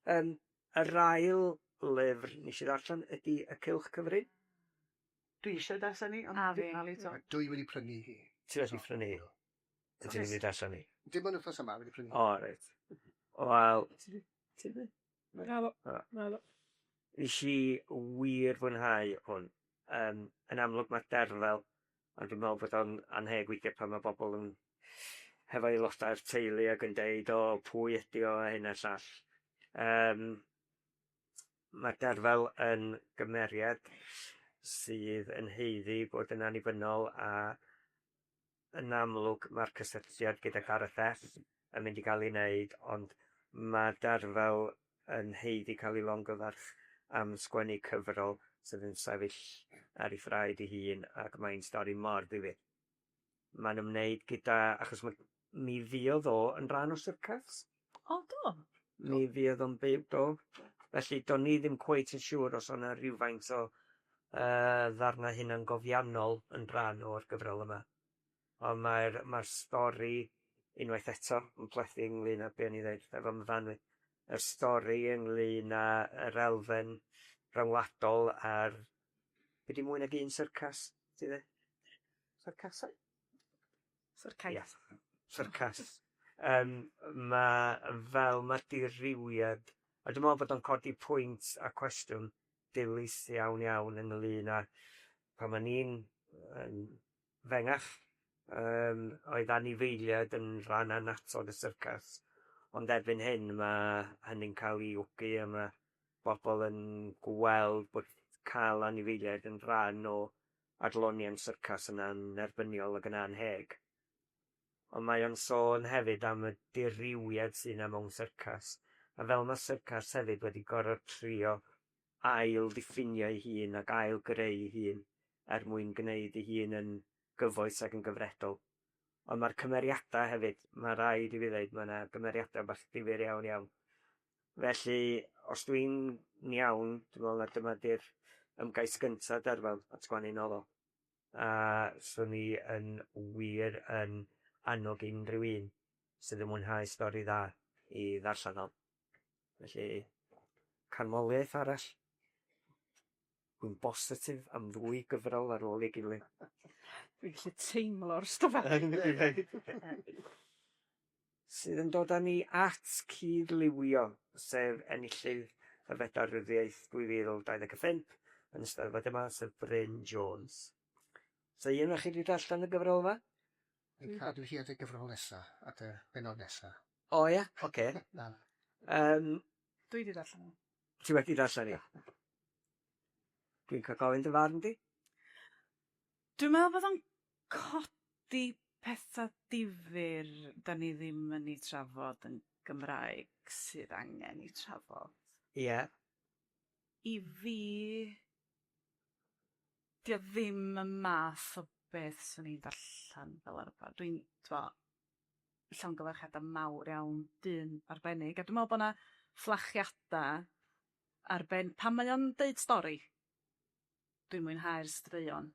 yym, yr ail lyfr nes i ddarllen ydy Y Cylch Cyfrin. Dwi eisiau darllen hi, ond A fi. dwi'n malu eto. Dwi wedi prynu hi. Ti wedi prynu hi? Wyt ti'n mynd i darllen hi? Dim ond wythnos yma, wedi prynu hi. O reit. Wel... Ti 'di? Ti 'di? Naddo. Naddo. Nes i wir fwynhau hwn. Yym, yn amlwg mae Derfel, ond dwi'n meddwl bod o'n anheg weithiau pan mae bobl yn hefo aelodau'r teulu ac yn deud o pwy ydi o a hyn a'r llall. Yym, mae Derfel yn gymeriad sydd yn haeddu bod yn annibynnol a yn amlwg mae'r cysylltiad gyda Gareth F yn mynd i gael ei wneud, ond mae Derfel yn haeddu cael ei longyfarch am sgwennu cyfrol sydd yn sefyll ar ei thraed ei hun ac mae'n stori mor ddifyr. Mae'n ymwneud gyda... achos mae, mi fuodd o yn rhan o syrcas. O, do? Mi fuodd o'n byw, do. Felly do'n i ddim cweit yn siŵr os o'na 'na rhywfaint o ddarnau hunangofiannol yn rhan o'r gyfrol yma. Ond mae'r mae'r stori, unwaith eto, yn plethu ynglyn â be o'n i'n ddeud efo Myfanwy, y stori ynglyn â yr elfen ryngwladol a'r... Be 'di mwy nag un syrcas, ti'n ddeud? Syrcasau? Syrcais. Ia, syrcas. Yym, ma' fel ma' dirywiad, a dwi'n meddwl bod o'n codi pwynt a cwestiwn dilys iawn iawn ynglyn â pan o'n i'n yn fengach, yym, oedd anifeiliaid yn rhan annatod y syrcas, ond erbyn hyn ma' hynny'n cael ei wgu a ma' bobl yn gweld bod cael anifeiliaid yn rhan o adloniant syrcas yn annerbyniol ac yn annheg. Ond mae o'n sôn hefyd am y dirywiad sy 'na mewn syrcas, a fel ma' syrcas hefyd wedi gor'o' trio ail-ddiffinio ei hun ac ail-greu ei hun er mwyn gneud ei hun yn gyfoes ac yn gyfredol. Ond ma'r cymeriada hefyd, ma' raid i fi ddeud, ma' 'na gymeriada bach difyr iawn iawn. Felly, os dwi'n iawn, dwi'n meddwl na dyma 'di'r ymgais gynta Derfel at sgwennu nofel. A 'swn i yn wir yn annog unrhyw un sydd yn mwynhau stori dda i ddarllen hon. Felly, canmoliaeth arall. Dwi'n bositif am ddwy gyfrol ar ôl ei gilydd. Dwi'n gallu teimlo'r stafell. Sydd yn dod â ni at Cudd-liwio, sef enillydd y Fedal Ryddiaith 2025 yn y Steddfod yma, sef Bryn Jones. So un o chi 'di darllen y gyfrol yma? Dwi'n cadw hi at y gyfrol nesa, at y bennod nesa. O ia? Ocê. Na, na. Yym. Dwi 'di darllen o. Ti wedi darllen hi? Dwi'n cael gofyn dy farn di? Dwi'n meddwl bod o'n codi petha difyr 'dan ni ddim yn eu trafod yn Gymraeg sydd angen eu trafod. Ie. I fi, 'di o ddim y math o beth 'swn i'n darllen fel arfer. Dwi'n, t'mo', llongyfarchiadau mawr iawn, dyn arbennig, a dwi'n meddwl bod 'na fflachiadau arben-... Pan mae o'n deud stori, dwi'n mwynhau'r straeon,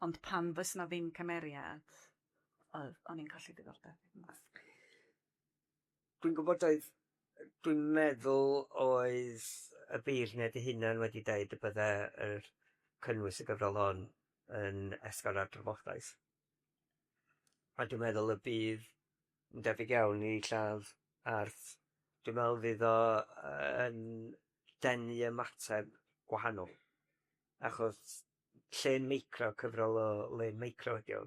ond pan does 'na ddim cymeriad, oedd, o'n i'n colli diddordeb. Dwi'n gwybod oedd, dwi'n meddwl oedd y beirniaid eu hunain wedi deud y bydde yr cynnwys y gyfrol hon yn esgor ar drafodaeth. A dwi'n meddwl y bydd yn debyg iawn i Lladd Arth. Dwi'n meddwl fydd o yn denu ymateb gwahanol, achos llên meicro, cyfrol o lên meicro ydi o.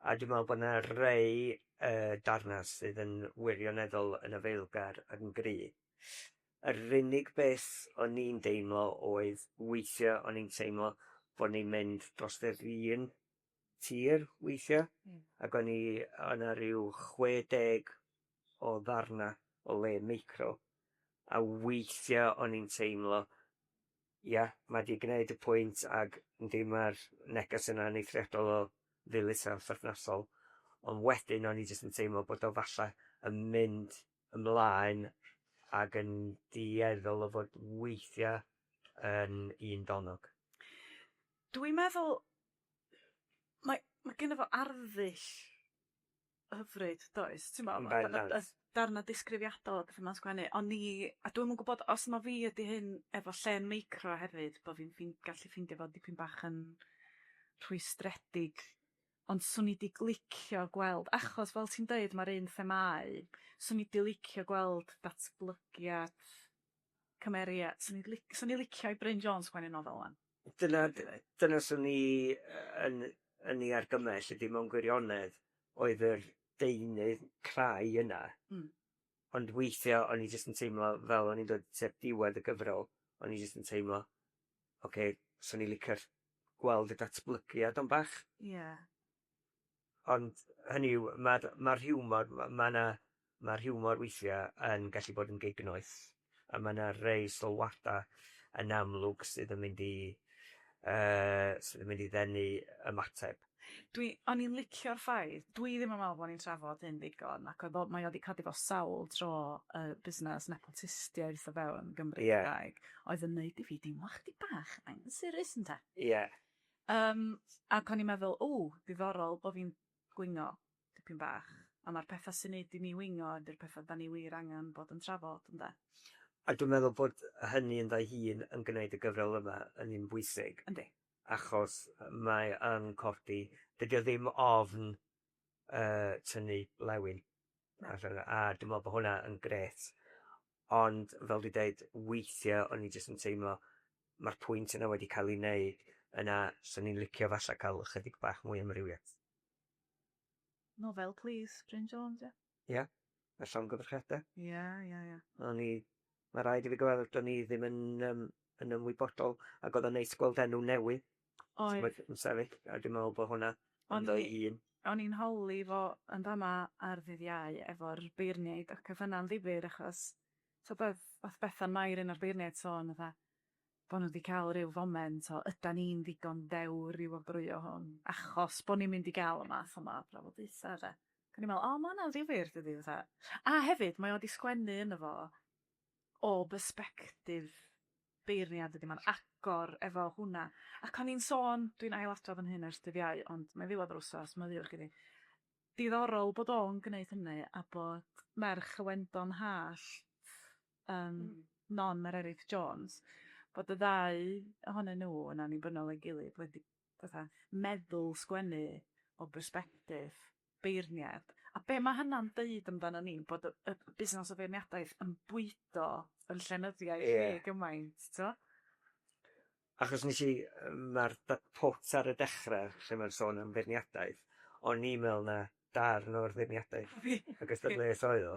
A dwi'n meddwl bod 'na rei yy darnau sydd yn wirioneddol yn afaelgar ac yn gry. Yr unig beth o'n i'n deimlo oedd weithiau o'n i'n teimlo bod ni'n mynd dros yr un tir weithiau, ac o'n i, o' 'na ryw 60 o ddarnau o le meicro, a weithiau o'n i'n teimlo, ia, mae 'di gneud y pwynt ac yndi mae'r neges yna'n eithriadol o ddilys a pherthnasol, ond wedyn o'n i jyst yn teimlo bod o falle yn mynd ymlaen ac yn dueddol o fod weithiau yn un donog. Dwi'n meddwl mae mae gynno fo arddull hyfryd does t'mo' Yn bendant. y darna disgrifiadol a petha ma'n sgwennu o'n i a dwi'm yn gwbod os ma' fi ydi hyn efo llên meicro hefyd bo' fi'n ffin- gallu ffeindio fo dipyn bach yn rhwystredig ond swn i 'di glicio gweld achos fel ti'n deud ma'r un themâu swn i 'di licio gweld datblygiad. cymeriad. Swn i'n lic- swn i licio i Bryn Jones sgwennu nofel 'wan. Dyna dyna swn i yn yn ei argymell ydy mewn gwirionedd oedd yr deunydd crai yna. Ond weithia o'n i jyst yn teimlo fel o'n i'n dod tuag diwedd y gyfrol, o'n i jyst yn teimlo, ocê, swn i'n licio'r gweld y datblygiad ond bach. Ie. Ond hynny yw, ma'r ma'r hiwmor, ma' 'na ma'r hiwmor weithia yn gallu bod yn gignoeth, a ma' 'na rei sylwada yn amlwg sydd yn mynd i yy sydd yn mynd i ddenu ymateb. Dwi... O'n i'n licio'r ffaith... Dwi ddim yn meddwl bod ni'n trafod hyn ddigon, ac oedd o... mae o 'di codi fo sawl tro, y busnes nepotistiaeth o fewn Gymru Gymraeg, oedd yn neud i fi deimlo chydig bach yn anghysurus, ynte. Ie. Yym, ac o'n i'n meddwl, ww, diddorol bo' fi'n gwingo dipyn bach, a ma'r petha sy'n neud i ni wingo ydi'r petha 'dan ni wir angen bod yn trafod, ynde? A dwi'n meddwl bod hynny ynddo'i hun yn gwneud y gyfrol yma yn un bwysig. Yndi. Achos mae yn codi, dydy o ddim ofn yy tynnu blewyn allan, a dwi'n meddwl bod hwnna yn grêt. Ond fel dwi'n deud, weithiau o'n i jyst yn teimlo mae'r pwynt yna wedi cael ei wneud, yna 'swn i'n licio falle cael ychydig bach mwy o amrywiaeth. Nofel plîs, Bryn Jones, ia? Ia, a llongyfarchiadau. Ia, ia, ia. O'n i, mae rhaid i fi gyfaddef, do'n i ddim yn yym yn ymwybodol, ac oedd o'n neis gweld enw newydd. Oedd. Yn sefyll, a dwi'n meddwl bod hwnna ynddo'i hun. O'n i'n holi fo yn fama ar ddydd Iau efo'r beirniaid ac oedd hynna'n ddifyr achos tibod oedd Bethan Mair un o'r beirniaid sôn fatha bo' nhw 'di cael ryw foment o ydan ni'n ddigon dewr i wobrwyo hwn achos bo' ni'n mynd i gael y math yma o drafodaethau de. Ac o'n i'n meddwl o ma' hwnna'n ddifyr dydi fatha. A hefyd mae o 'di sgwennu yno fo o bersbectif beirniad dydi, mae'n agor efo hwnna. Ac o'n i'n sôn, dwi'n ailadrodd yn hyn ers dydd Iau, ond mae'n ddiwedd yr wsos, maddeuwch i fi. Diddorol bod o'n gwneud hynny a bod merch y Wendon Hallt, yym, Non Mererid Jones, bod y ddau ohonyn nhw yn annibynnol o'i gilydd wedi fatha meddwl sgwennu o bersbectif beirniad. A be ma' hynna'n deud amdano ni, bod y y busnes o feirniadaeth yn bwydo yn llenyddiaeth ni gymaint, t'mo'? Achos nes i, mae'r pwt ar y dechrau lle mae'n sôn am feirniadaeth, o'n i'n meddwl na darn o'r feirniadaeth y gystadleuaeth oedd o.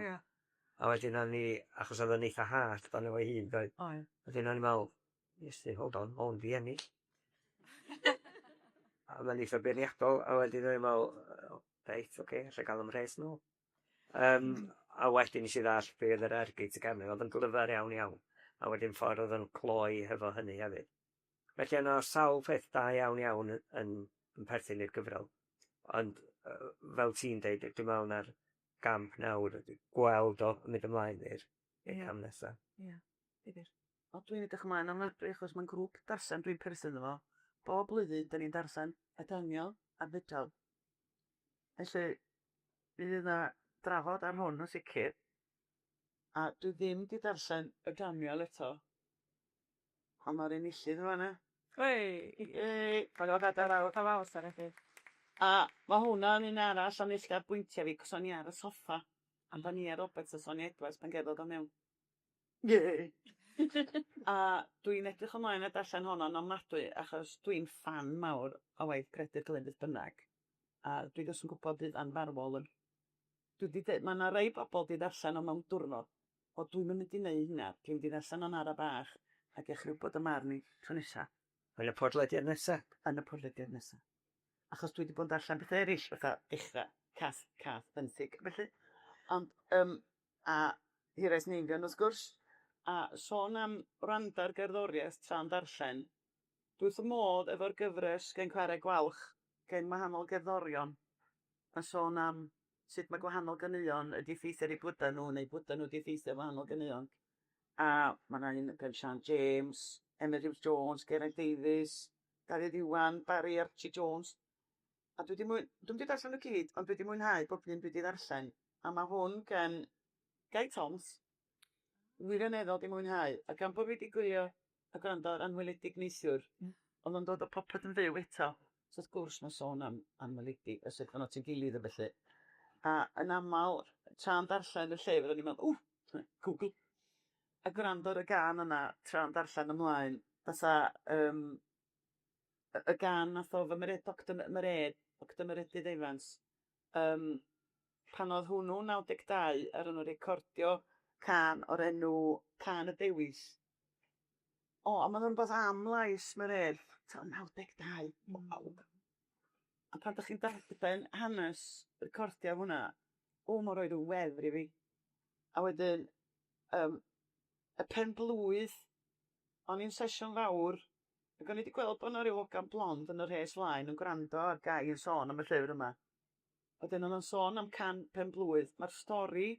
A wedyn o'n i, achos oedd o'n eitha hallt arno fo'i hun doedd? Oedd. Wedyn o'n i'n meddwl, Iesu, hold on, ma' hwn 'di ennill. A mae'n eitha beirniadol, a wedyn o'n i'n meddwl, reit, oce, alla i gael 'y mhres nôl. Yym, a wedyn nes i ddallt be oedd yr ergyd tu cefn, oedd yn glyfar iawn iawn, a wedyn ffordd oedd o'n cloi hefo hynny hefyd. Felly yna sawl peth da iawn iawn yn, yn perthyn i'r gyfrol. Ond fel ti'n deud, dwi'n meddwl na'r gamp nawr ydy gweld o yn mynd ymlaen i'r cam nesaf. Ie, difyr. O dwi'n edrych ymlaen ofnadwy achos mae'n grŵp darllen dwi'n perthyn iddo fo. Bob blwyddyn 'dan ni'n darllen y Daniel a'r Fedal. Felly mi fydd 'na drafod ar hwn yn sicr. A dwi ddim 'di darllen y Daniel eto. Ond mae'r enillydd yn fan'na. Wei! Yay! Llongyfarchiadau fawr. Pa fawr Sara chi. A ma' hwnna'n un arall am uchafbwyntiau fi 'cos o'n i ar y soffa am bo' Nia Roberts a Sonia Edwards pan gerddodd o mewn. Yay! A dwi'n edrych ymlaen at darllen honno'n ofnadwy achos dwi'n ffan mawr o waith Peredur Glyn beth bynnag a dwi jyst yn gwybod bydd anfarwol yn... Dwi 'di deud ma' 'na rai bobl 'di ddarllen o mewn diwrnod. O dwi'm yn mynd i neud hynna, dwi'n mynd i ddarllen o'n ara bach a gewch chi wybod 'y marn i tro nesa. Yn y podlediad nesa. Yn y podlediad nesa. Achos dwi 'di bod yn darllen petha erill fatha Dechra, Cath, Cath Benthyg a ballu. Ond yym a Hiraeth Neifion wrth gwrs. A sôn am wrando ar gerddoriaeth tra'n darllen, dwi wrth fy modd efo'r gyfres gen Chwarae Gwalch gen wahanol gerddorion yn sôn am sut mae gwahanol ganeuon wedi effeithio ar eu bywydau nhw neu bywydau nhw wedi effeithio ar wahanol ganeuon. A mae 'na un gen Siân James, Emyr Huws Jones, Geraint Davies, Dafydd Iwan, Barry Archie Jones. A dwi 'di mwy-... Dwi'm 'di darllen nhw gyd, ond dwi 'di mwynhau bob un dwi 'di ddarllen. A ma' hwn gen Gai Toms, wirioneddol 'di mwynhau. A gan bo' fi 'di gwylio a gwrando ar Anweledig neithiwr, oedd o'n dod â popeth yn fyw eto. So wrth gwrs mae'n sôn am Anweledig a sut maen nhw at ei gilydd a ballu. A yn aml, tra'n darllen y llyfr o'n i'n meddwl, ww, Google. A gwrando ar y gân yna tra'n darllen ymlaen, fatha yym y y gân nath o efo Mered- Doctor Mered, Doctor Meredydd Evans, yym pan oedd hwnnw'n 92 aru nhw recordio cân o'r enw Cân y Dewis. O, a ma' 'na rwbath am lais Mered, t'o' 92, waw. A pan dach chi'n darllen hanes recordio hwnna, o ma'n roid ryw wefr i fi. A wedyn yym y pen-blwydd, o'n i'n sesiwn fawr ac o'n i 'di gweld bo' 'na ryw hogan blond yn y rhes flaen yn gwrando ar Guy yn sôn am y llyfr yma. Wedyn o'dd o'n sôn am can pen-blwydd. Ma'r stori,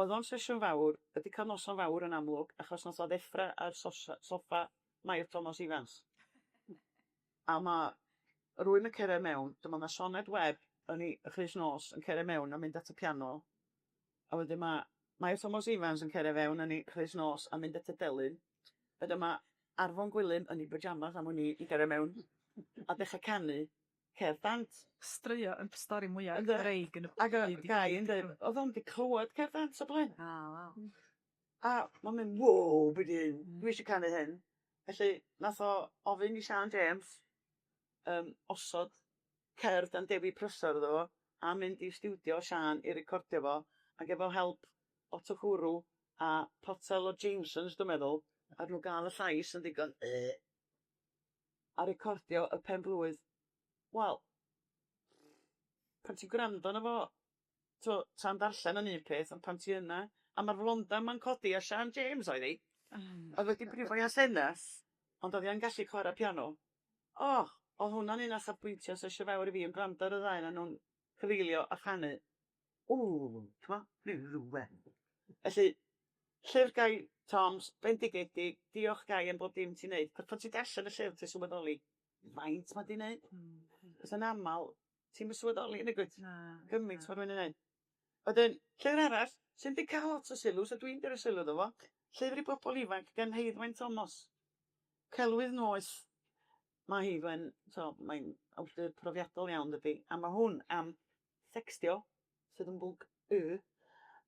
o'dd o'n sesiwn fawr, wedi cael noson fawr yn amlwg, achos nath o ddeffra ar sosha- soffa Mair Tomos Ifans. A ma' rywun yn cere mewn, dyma ma' Sioned Webb yn 'i chrys nos yn cere mewn a mynd at y piano, a wedyn ma' Mair Tomos Ifans yn cere fewn yn 'i chrys nos a mynd at y delyn, a dyma Arfon Gwilym yn 'i pyjamas am wn i yn cere mewn a dechra canu cerdd dant. Straeon yn stori mwya Ynde? Gymreig yn y Ag byd y Guy yn deud o'dd o'm 'di clywed cerdd dant o blaen. O waw. A ma'n mynd wow be' 'di hyn? Dwi isio canu hyn. Felly nath o ofyn i Siân James yym osod cerdd gan Dewi Prysor iddo fo a mynd i stiwdio Siân i recordio fo ag efo help lot o chwrw a potel o Jamesons dwi'n meddwl a nhw ga'l y llais yn ddigon yy a recordio y pen-blwydd. Wel, pan ti'n gwrando arno fo, t'mo' tra'n darllen yn un peth, ond pan ti yna, a ma'r flonda 'ma'n codi, a Siân James oedd hi, oedd wedi brifo i asenath, ond oedd hi yn gallu chwarae piano. O, oedd hwnna'n un o safbwyntiau sesiwn fawr i fi, yn gwrando ar y ddau ohonyn nhw'n cyfeilio a chanu. Ww, t'mo', rhywbeth. Felly, llyfr Gai Toms, bendigedig, diolch Gai am bob dim ti'n neud. Achos pan ti'n darllen y llyfr ti'n sylweddoli faint ma' 'di neud. Achos yn amal ti'm yn sylweddoli nagwyt? Na. Gymaint ma' rywun yn neud. Wedyn, llyfr arall sy'm 'di ca'l lot o sylw, so dwi'n 'di roi sylw iddo fo, llyfr i bobol ifanc gan Heiddwen Tomos, Celwydd Noeth. Ma' Heiddwen, t'o' mae'n awdur profiadol iawn dydi, a ma' hwn am sextio, sydd yn bwnc y,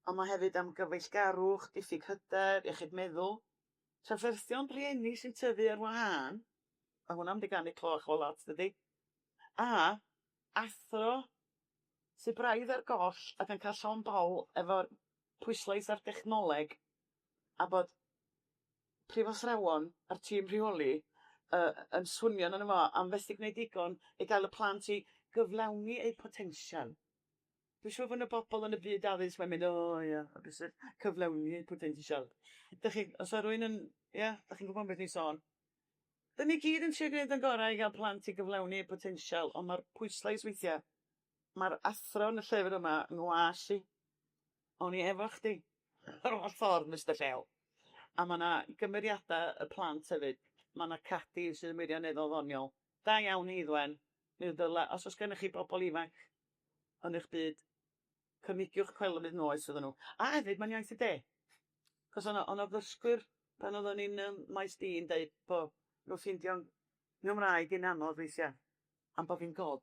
ond ma' hefyd am gyfeillgarwch, diffyg hyder, iechyd meddwl, trafferthion rhieni sy'n tyfu ar wahân, ma' hwnna'n mynd i ganu cloch o lot dydi? A athro sy braidd ar goll ac yn cael llond bol efo'r pwyslais ar dechnoleg a bod prifathrawon a'r tîm rheoli yy yn swnio arno fo am fethu gwneud digon i gael y plant i gyflawni eu potensial. Dwi'n siŵr bod 'na bobl yn y byd addysg mae'n mynd o ia, a beth sydd cyflawni eu potensial. Dych chi, os 'na rywun yn, ia, dych chi'n gwybod beth dwi'n sôn. Dyn ni gyd yn trio gwneud yn gorau i gael plant i gyflawni eu potensial, ond mae'r pwyslais weithiau, mae'r athro yn y llyfr yma yng ngwas i. O'n i efo chdi yr holl ffordd Mister Llew. A ma' 'na gymeriada y plant hefyd. Ma' 'na Cadi sydd yn wirioneddol ddoniol. Da iawn Heiddwen. Mi ddyla, os oes gennych chi bobl ifanc yn eich byd, cynigiwch Celwydd Noeth iddyn nhw. A hefyd mae'n iaith y de. Cos o' 'na o' 'na ddysgwyr pan oedden ni'n yym Maes D yn deud bo' nhw'n ffeindio'n Nghymraeg i'n anodd weithia' am bo' fi'n god.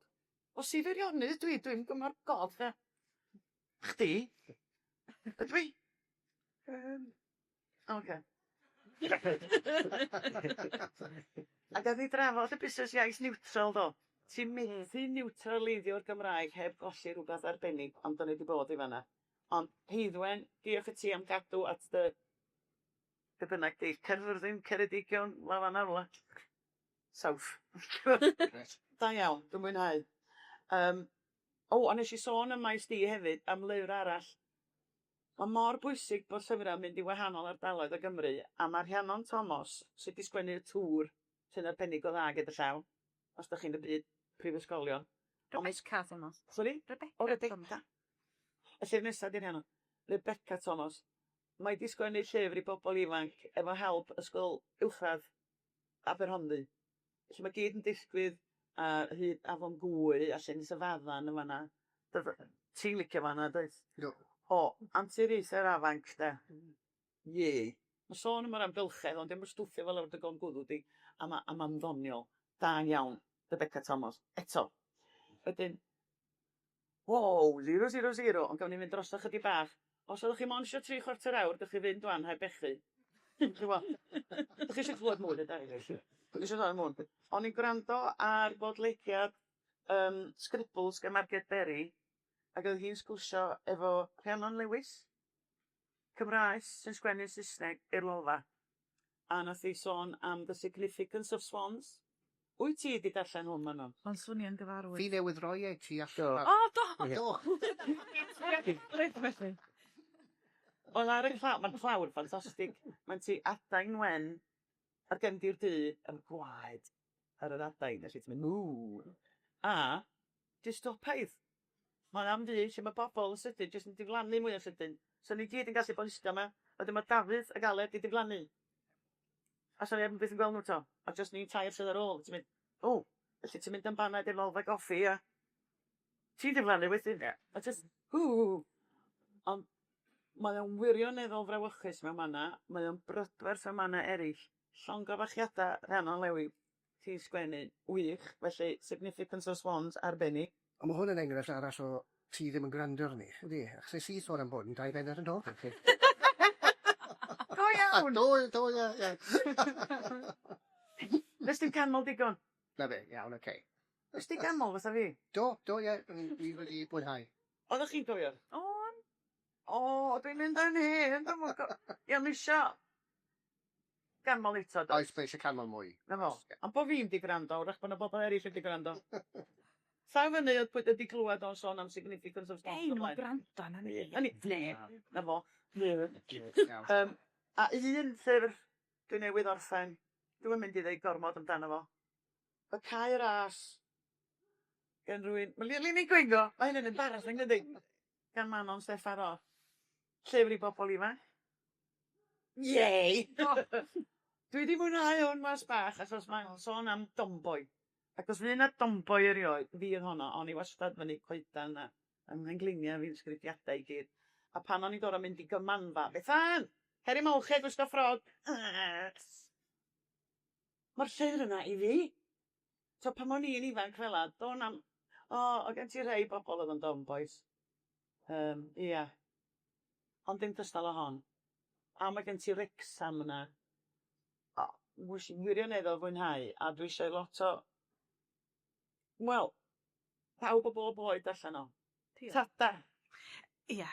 O Sir Feirionnydd dwi, dwi'm gymar god 'de. Chdi? Ydw i? Yym. Oce. A gawn ni drafod y busnes iaith niwtral do? Ti'n methu niwtraleiddio'r Gymraeg heb golli rhywbeth arbennig, ond 'dan ni 'di bod i fan'na. Ond Heiddwen, diolch i ti am gadw at dy be bynnag 'di Caerfyrddin, Ceredigion, lawr fan'na rwla. South. Da iawn, dwi'n mwynhau. Yym, o, a nes i sôn am Maes D hefyd, am lyfr arall. Mae mor bwysig bod llyfrau'n mynd i wahanol ardaloedd o Gymru, a mae Rhiannon Tomos, sydd 'di sgwennu Y Tŵr, sy'n arbennig o dda gyda llaw, os dach chi'n y byd prifysgolion. Rebecca Tomos. Sori? Rebecca O, Rebecca. Y llyfr nesa 'di Rhiannon. Rebecca Tomos. Mae 'di sgwennu llyfr i bobl ifanc efo help Ysgol Uwchradd Aberhonddu. Felly mae gyd yn digwydd ar hyd Afon Gwy a Llyn Syfaddan yn fan'na. Ti'n licio fan'na dwyt? Yndw. O, anturiaethau'r afanc de. Yay. Mae sôn am yr amgylchedd ond dio'm yn stwffio fo lawr dy gorn gwddw di a ma' a ma'n ddoniol. Da iawn, Rebecca Tomos. Eto. Wedyn, wow, 000, ond gawn ni fynd drosto chydig bach. Os oeddech chi mond isio tri chwarter awr, gewch chi fynd 'wan heb bechu. Ch'mo'? Dych chi eisiau clywed mwy na da chi? Dwi isio siarad mwy. O'n i'n gwrando ar bodlediad yym Scribbles gan Marged Berry ac oedd hi'n sgwrsio efo Rhiannon Lewis, Cymraes sy'n sgwennu Saesneg i'r Lolfa, a nath hi sôn am the significance of swans. Wyt ti 'di darllen hwn Manon? Mae'n swnio'n gyfarwydd. Fi newydd roi e i ti allan. Do. O do! Do! Reit felly. Wel ar y clawr, ma'r clawr ffantastig. Mae'n ti adain wen ar gefndir du efo gwaed ar yr adain felly ti'n mynd ww! A dystopaidd. Mae am fyd lle mae bobl yn sydyn jyst yn diflannu mwy o sydyn. So ni gyd yn gallu bod yn ista 'ma, a wedyn mae Dafydd ac Aled 'di diflannu. A 'sa neb byth yn gweld nhw 'to. A jyst ni'n tair sydd ar ôl. Ti'n mynd, o, felly ti'n mynd am baned i'r Lolfa Goffi a ti'n diflannu wedyn. Ie. A jyst, ww! Ond mae o'n wirioneddol frawychus mewn mannau, mae o'n brydferth mewn mannau eraill. Llongyfarchiadau Rhiannon Lewi, ti'n sgwennu wych, felly Significance of Swans arbennig. Ond mae hwn yn enghraifft arall o ti ddim yn gwrando arni, ydy? Achos nes i sôn am hwn dau bennod yn ôl. Go iawn! Do, do, ie, ie. Nes ti'm canmol digon? Na fe, iawn, oce. Nes ti ganmol fatha fi? Do, do, ie, dwi wedi mwynhau. Oeddech chi'n cofio? O'n. O, dwi'n mynd yn hen, dwi'm yn co- Ie, ond isio ganmol eto, does? Oes, mae eisiau canmol mwy. Na fo. Ond bo' fi'm 'di gwrando, wrach bo' 'na bobl eraill wedi gwrando. Llaw fyny oedd pwy wedi clywed o'n sôn am significance of Ei, nhw'n gwrando arna ni. Na ni. Ne. Na fo. Iawn. Yym, a un llyfr dwi newydd orffen, dwi'm yn mynd i ddeud gormod amdano fo. Y Cae Ras gan rywun, ma' Lili Gwingo, mae hyn yn embarrassing dydi? Gan Manon Steffan Ros. Llyfr i bobl ifanc. Yay! Dwi 'di mwynhau hwn mas bach achos mae'n sôn am domboy. Ac os fu 'na domboy erioed, fi oedd honno, o'n i wastad fyny coedan a ym mhenglinia fi'n sgridiadau i gyd. A pan o'n i'n gor'o' mynd i gymanfa, Bethan! Cer i molchi a gwisgo ffrog! Ma'r llyfr yna i fi. T'o' pan o'n i'n ifanc fela, do' na'm... O, o' gen ti rhei bobl oedd yn domboys. Yym, ia. Ond dim cystal â hon. A ma' gen ti Wrecsam yna. O, wnes i wirioneddol fwynhau, a dwi eisiau lot o, wel, pawb o bob oed darllen o. Diolch. Tada! Ia,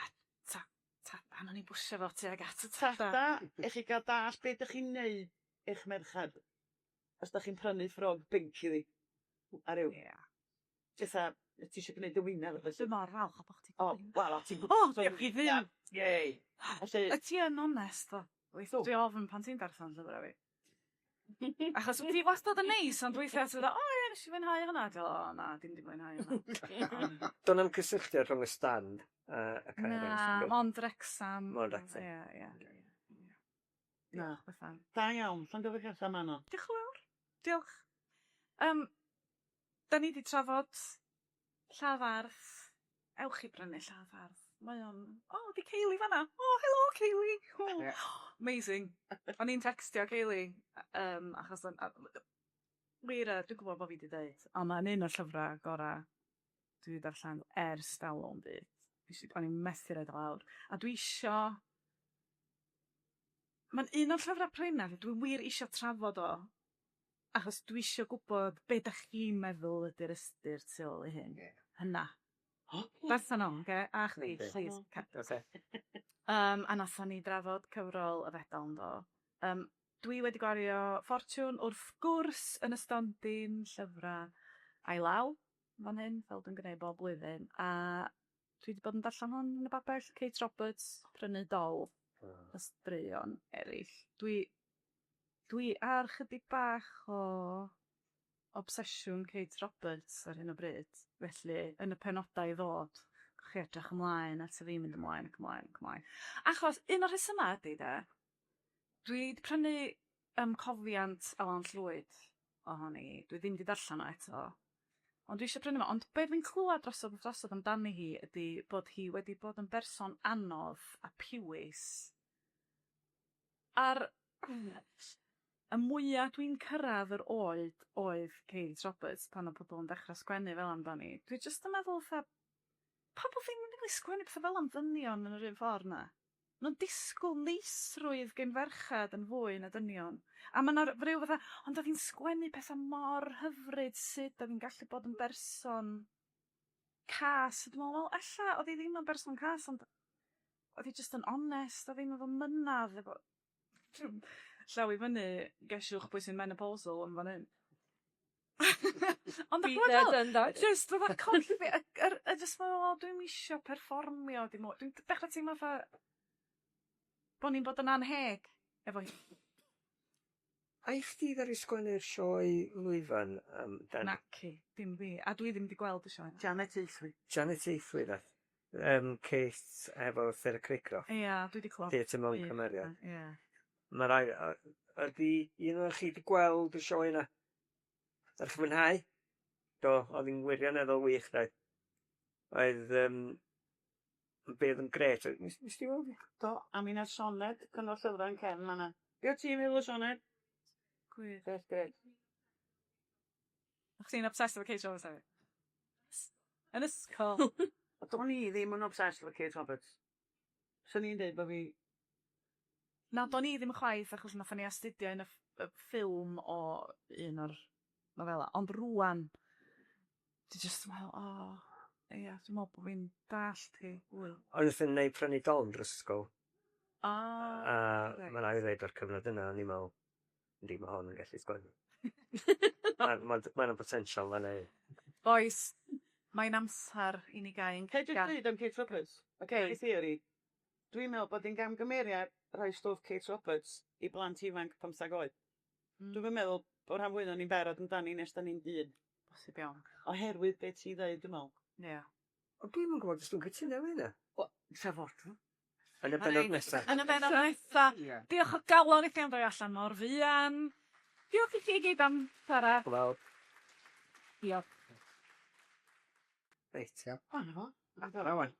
ta, ta, pan o'n i'n bwsio fo tuag at y tada. Tada i chi gael dallt be dych chi'n neud i'ch merched os dych chi'n prynu ffrog binc iddi a ryw... Ia. Fatha, ti isio gwneud dy wyneb a ballu. Dwi mor falch o bo' chdi O, wel, o ti'n O, diolch i Dduw! Yay! Felly... Wyt ti yn onest ddo? Ydw. Dwi ofn pan ti'n darllen llyfrau fi. Achos wyt ti wastad yn neis, ond weithiau ti'n dweud, o ie, nes i fwynhau hwnna. Dwi'n meddwl, o na, dim di mwynhau hwnna. Do'n na'm cysylltiad rhwng y stand a y Cae Na, Ras. mond Wrecsam. Mond Wrecsam. Ie, ie. Na. Diolch Bethan. Da iawn, llongyfarchiadau Manon. Diolch yn fawr. Diolch. Um, da ni 'di trafod Lladd Arth. Ewch i brynu Lladd Arth. Mae o'n... O, 'di Kaylee fan'na. O, helo Kaylee! O, Ie. Amazing. O'n i'n textio Kaylee yym achos o'n... Wir, dwi'n gwybod bod fi 'di deud, ond mae'n un o'r llyfrau gorau dwi 'di darllen ers talwm byd. Nes i... O'n i'n methu roid o lawr. A dwi isio... Mae'n un o'r llyfrau prinnaf, dwi wir isio trafod o achos dwi isio gwybod be dach chi'n meddwl ydy'r ystyr tu ôl i hyn. Ie. Hynna. Oce. Darllen o, oce? A chdi, Yndi. plîs. Ca- Oce. Yym, a nathon ni drafod cyfrol y Fedal yndo? Yym, dwi wedi gwario ffortiwn wrth gwrs yn y stondin llyfrau ail law fan hyn, fel dwi'n gwneud bob blwyddyn, a dwi 'di bod yn darllen hwn yn y babell, Kate Roberts, Prynu Dol, y straeon eraill. Dwi dwi ar chydig bach o obsesiwn Kate Roberts ar hyn o bryd, felly yn y penodau i ddod, gewch chi edrych ymlaen at y fi'n mynd ymlaen ac ymlaen ac ymlaen. Achos un o'r rhesymau ydy de, dwi 'di prynu yym cofiant Alan Llwyd ohoni, dwi ddim 'di darllen o eto, ond dwi eisiau prynu fo, ond be dwi'n clywed drosodd a drosodd amdani hi ydy bod hi wedi bod yn berson anodd a piwis A'r y mwya dwi'n cyrraedd yr oed oedd Kate Roberts pan oedd pobl yn dechrau sgwennu fel amdani, dwi jyst yn meddwl fatha, pobl ddim yn rili sgwennu petha fel 'na am ddynion yn yr un ffordd na? Ma'n disgwl neisrwydd gen ferchad yn fwy na dynion. A ma' 'na ryw fatha, ond o'dd hi'n sgwennu petha mor hyfryd sut o'dd hi'n gallu bod yn berson cas. A dwi me'wl, wel, ella o'dd hi ddim yn berson cas, ond o'dd hi jyst yn onest, o'dd ddim efo mynadd efo llaw i fyny, gesiwch pwy sy'n menopausal yn fan 'yn. Ond dach ch'mod fel... Done that. Jyst fatha colli y yr y jyst meddwl, o dwi'm isio perfformio dim mwy. Dwi'n dechra teimlo fatha bo' ni'n bod yn anheg efo hi. A i chdi ddaru sgwennu'r sioe lwyfan am dan... Naci, dim fi. A dwi ddim 'di gweld y sioe 'na. Janet Aethwy. Janet Aethwy nath yym Kate efo Sarah Craycroft. Ia, dwi 'di clywed. Theatr mewn cymeriad. Ia. Ma' rai- yy ydi un ohonoch chi 'di gweld y sioe yna? Dach chi mwynhau? Do, o'dd 'i'n wirioneddol wych doedd. Oedd yym be' o'dd yn grêt oedd nes nes di weld 'i? Do, a mi nath Sioned cyngor llyfra yn cefn fan 'na. Be' o't ti'n feddwl o Sioned? Gwych. Grêt grêt. O'ch chdi'n obsessed efo Kate Roberts hefyd? Yn ysgol. Do'n i ddim yn obsessed efo Kate Roberts. Swn i'n deud bo' fi... Na do'n i ddim chwaith achos nathon ni astudio un y ff- y ffilm o un o'r nofela ond rŵan dwi jyst yn meddwl o ia dwi me'wl bo' fi'n dallt hi fwy. Ond nathon ni prynu dol dros ysgol. Ah. A ma' rai' fi ddeud o'r cyfnod yna o'n i'n me'wl yndi ma' hon yn gallu sgwennu. Ma' ma' ma' 'na potensial fan 'na. Bois, mae'n amsar i ni gau ein Ca i jyst cega. deud am Kate Roberts? Ocê. My theory. Dwi'n meddwl bod hi'n gamgymeriad rhoi stwff Kate Roberts i blant ifanc pymthag oed. Dwi'm yn meddwl bo' rhan fwya o'n ni'n barod amdani nes 'dan ni'n dyn. Bosib iawn. Oherwydd be' ti ddeud dwi me'wl. Ia. Ond dwi'm yn gwbod os dwi'n cytuno efo hynna. Wel, trafodwn. Yn y bennod nesa. Yn y bennod nesa. Ie. Diolch o galon i chi am droi allan mor fuan. Diolch i chi i gyd am chwara. Wel. Diolch. Reit. Ia. O 'na fo. Adra ŵan.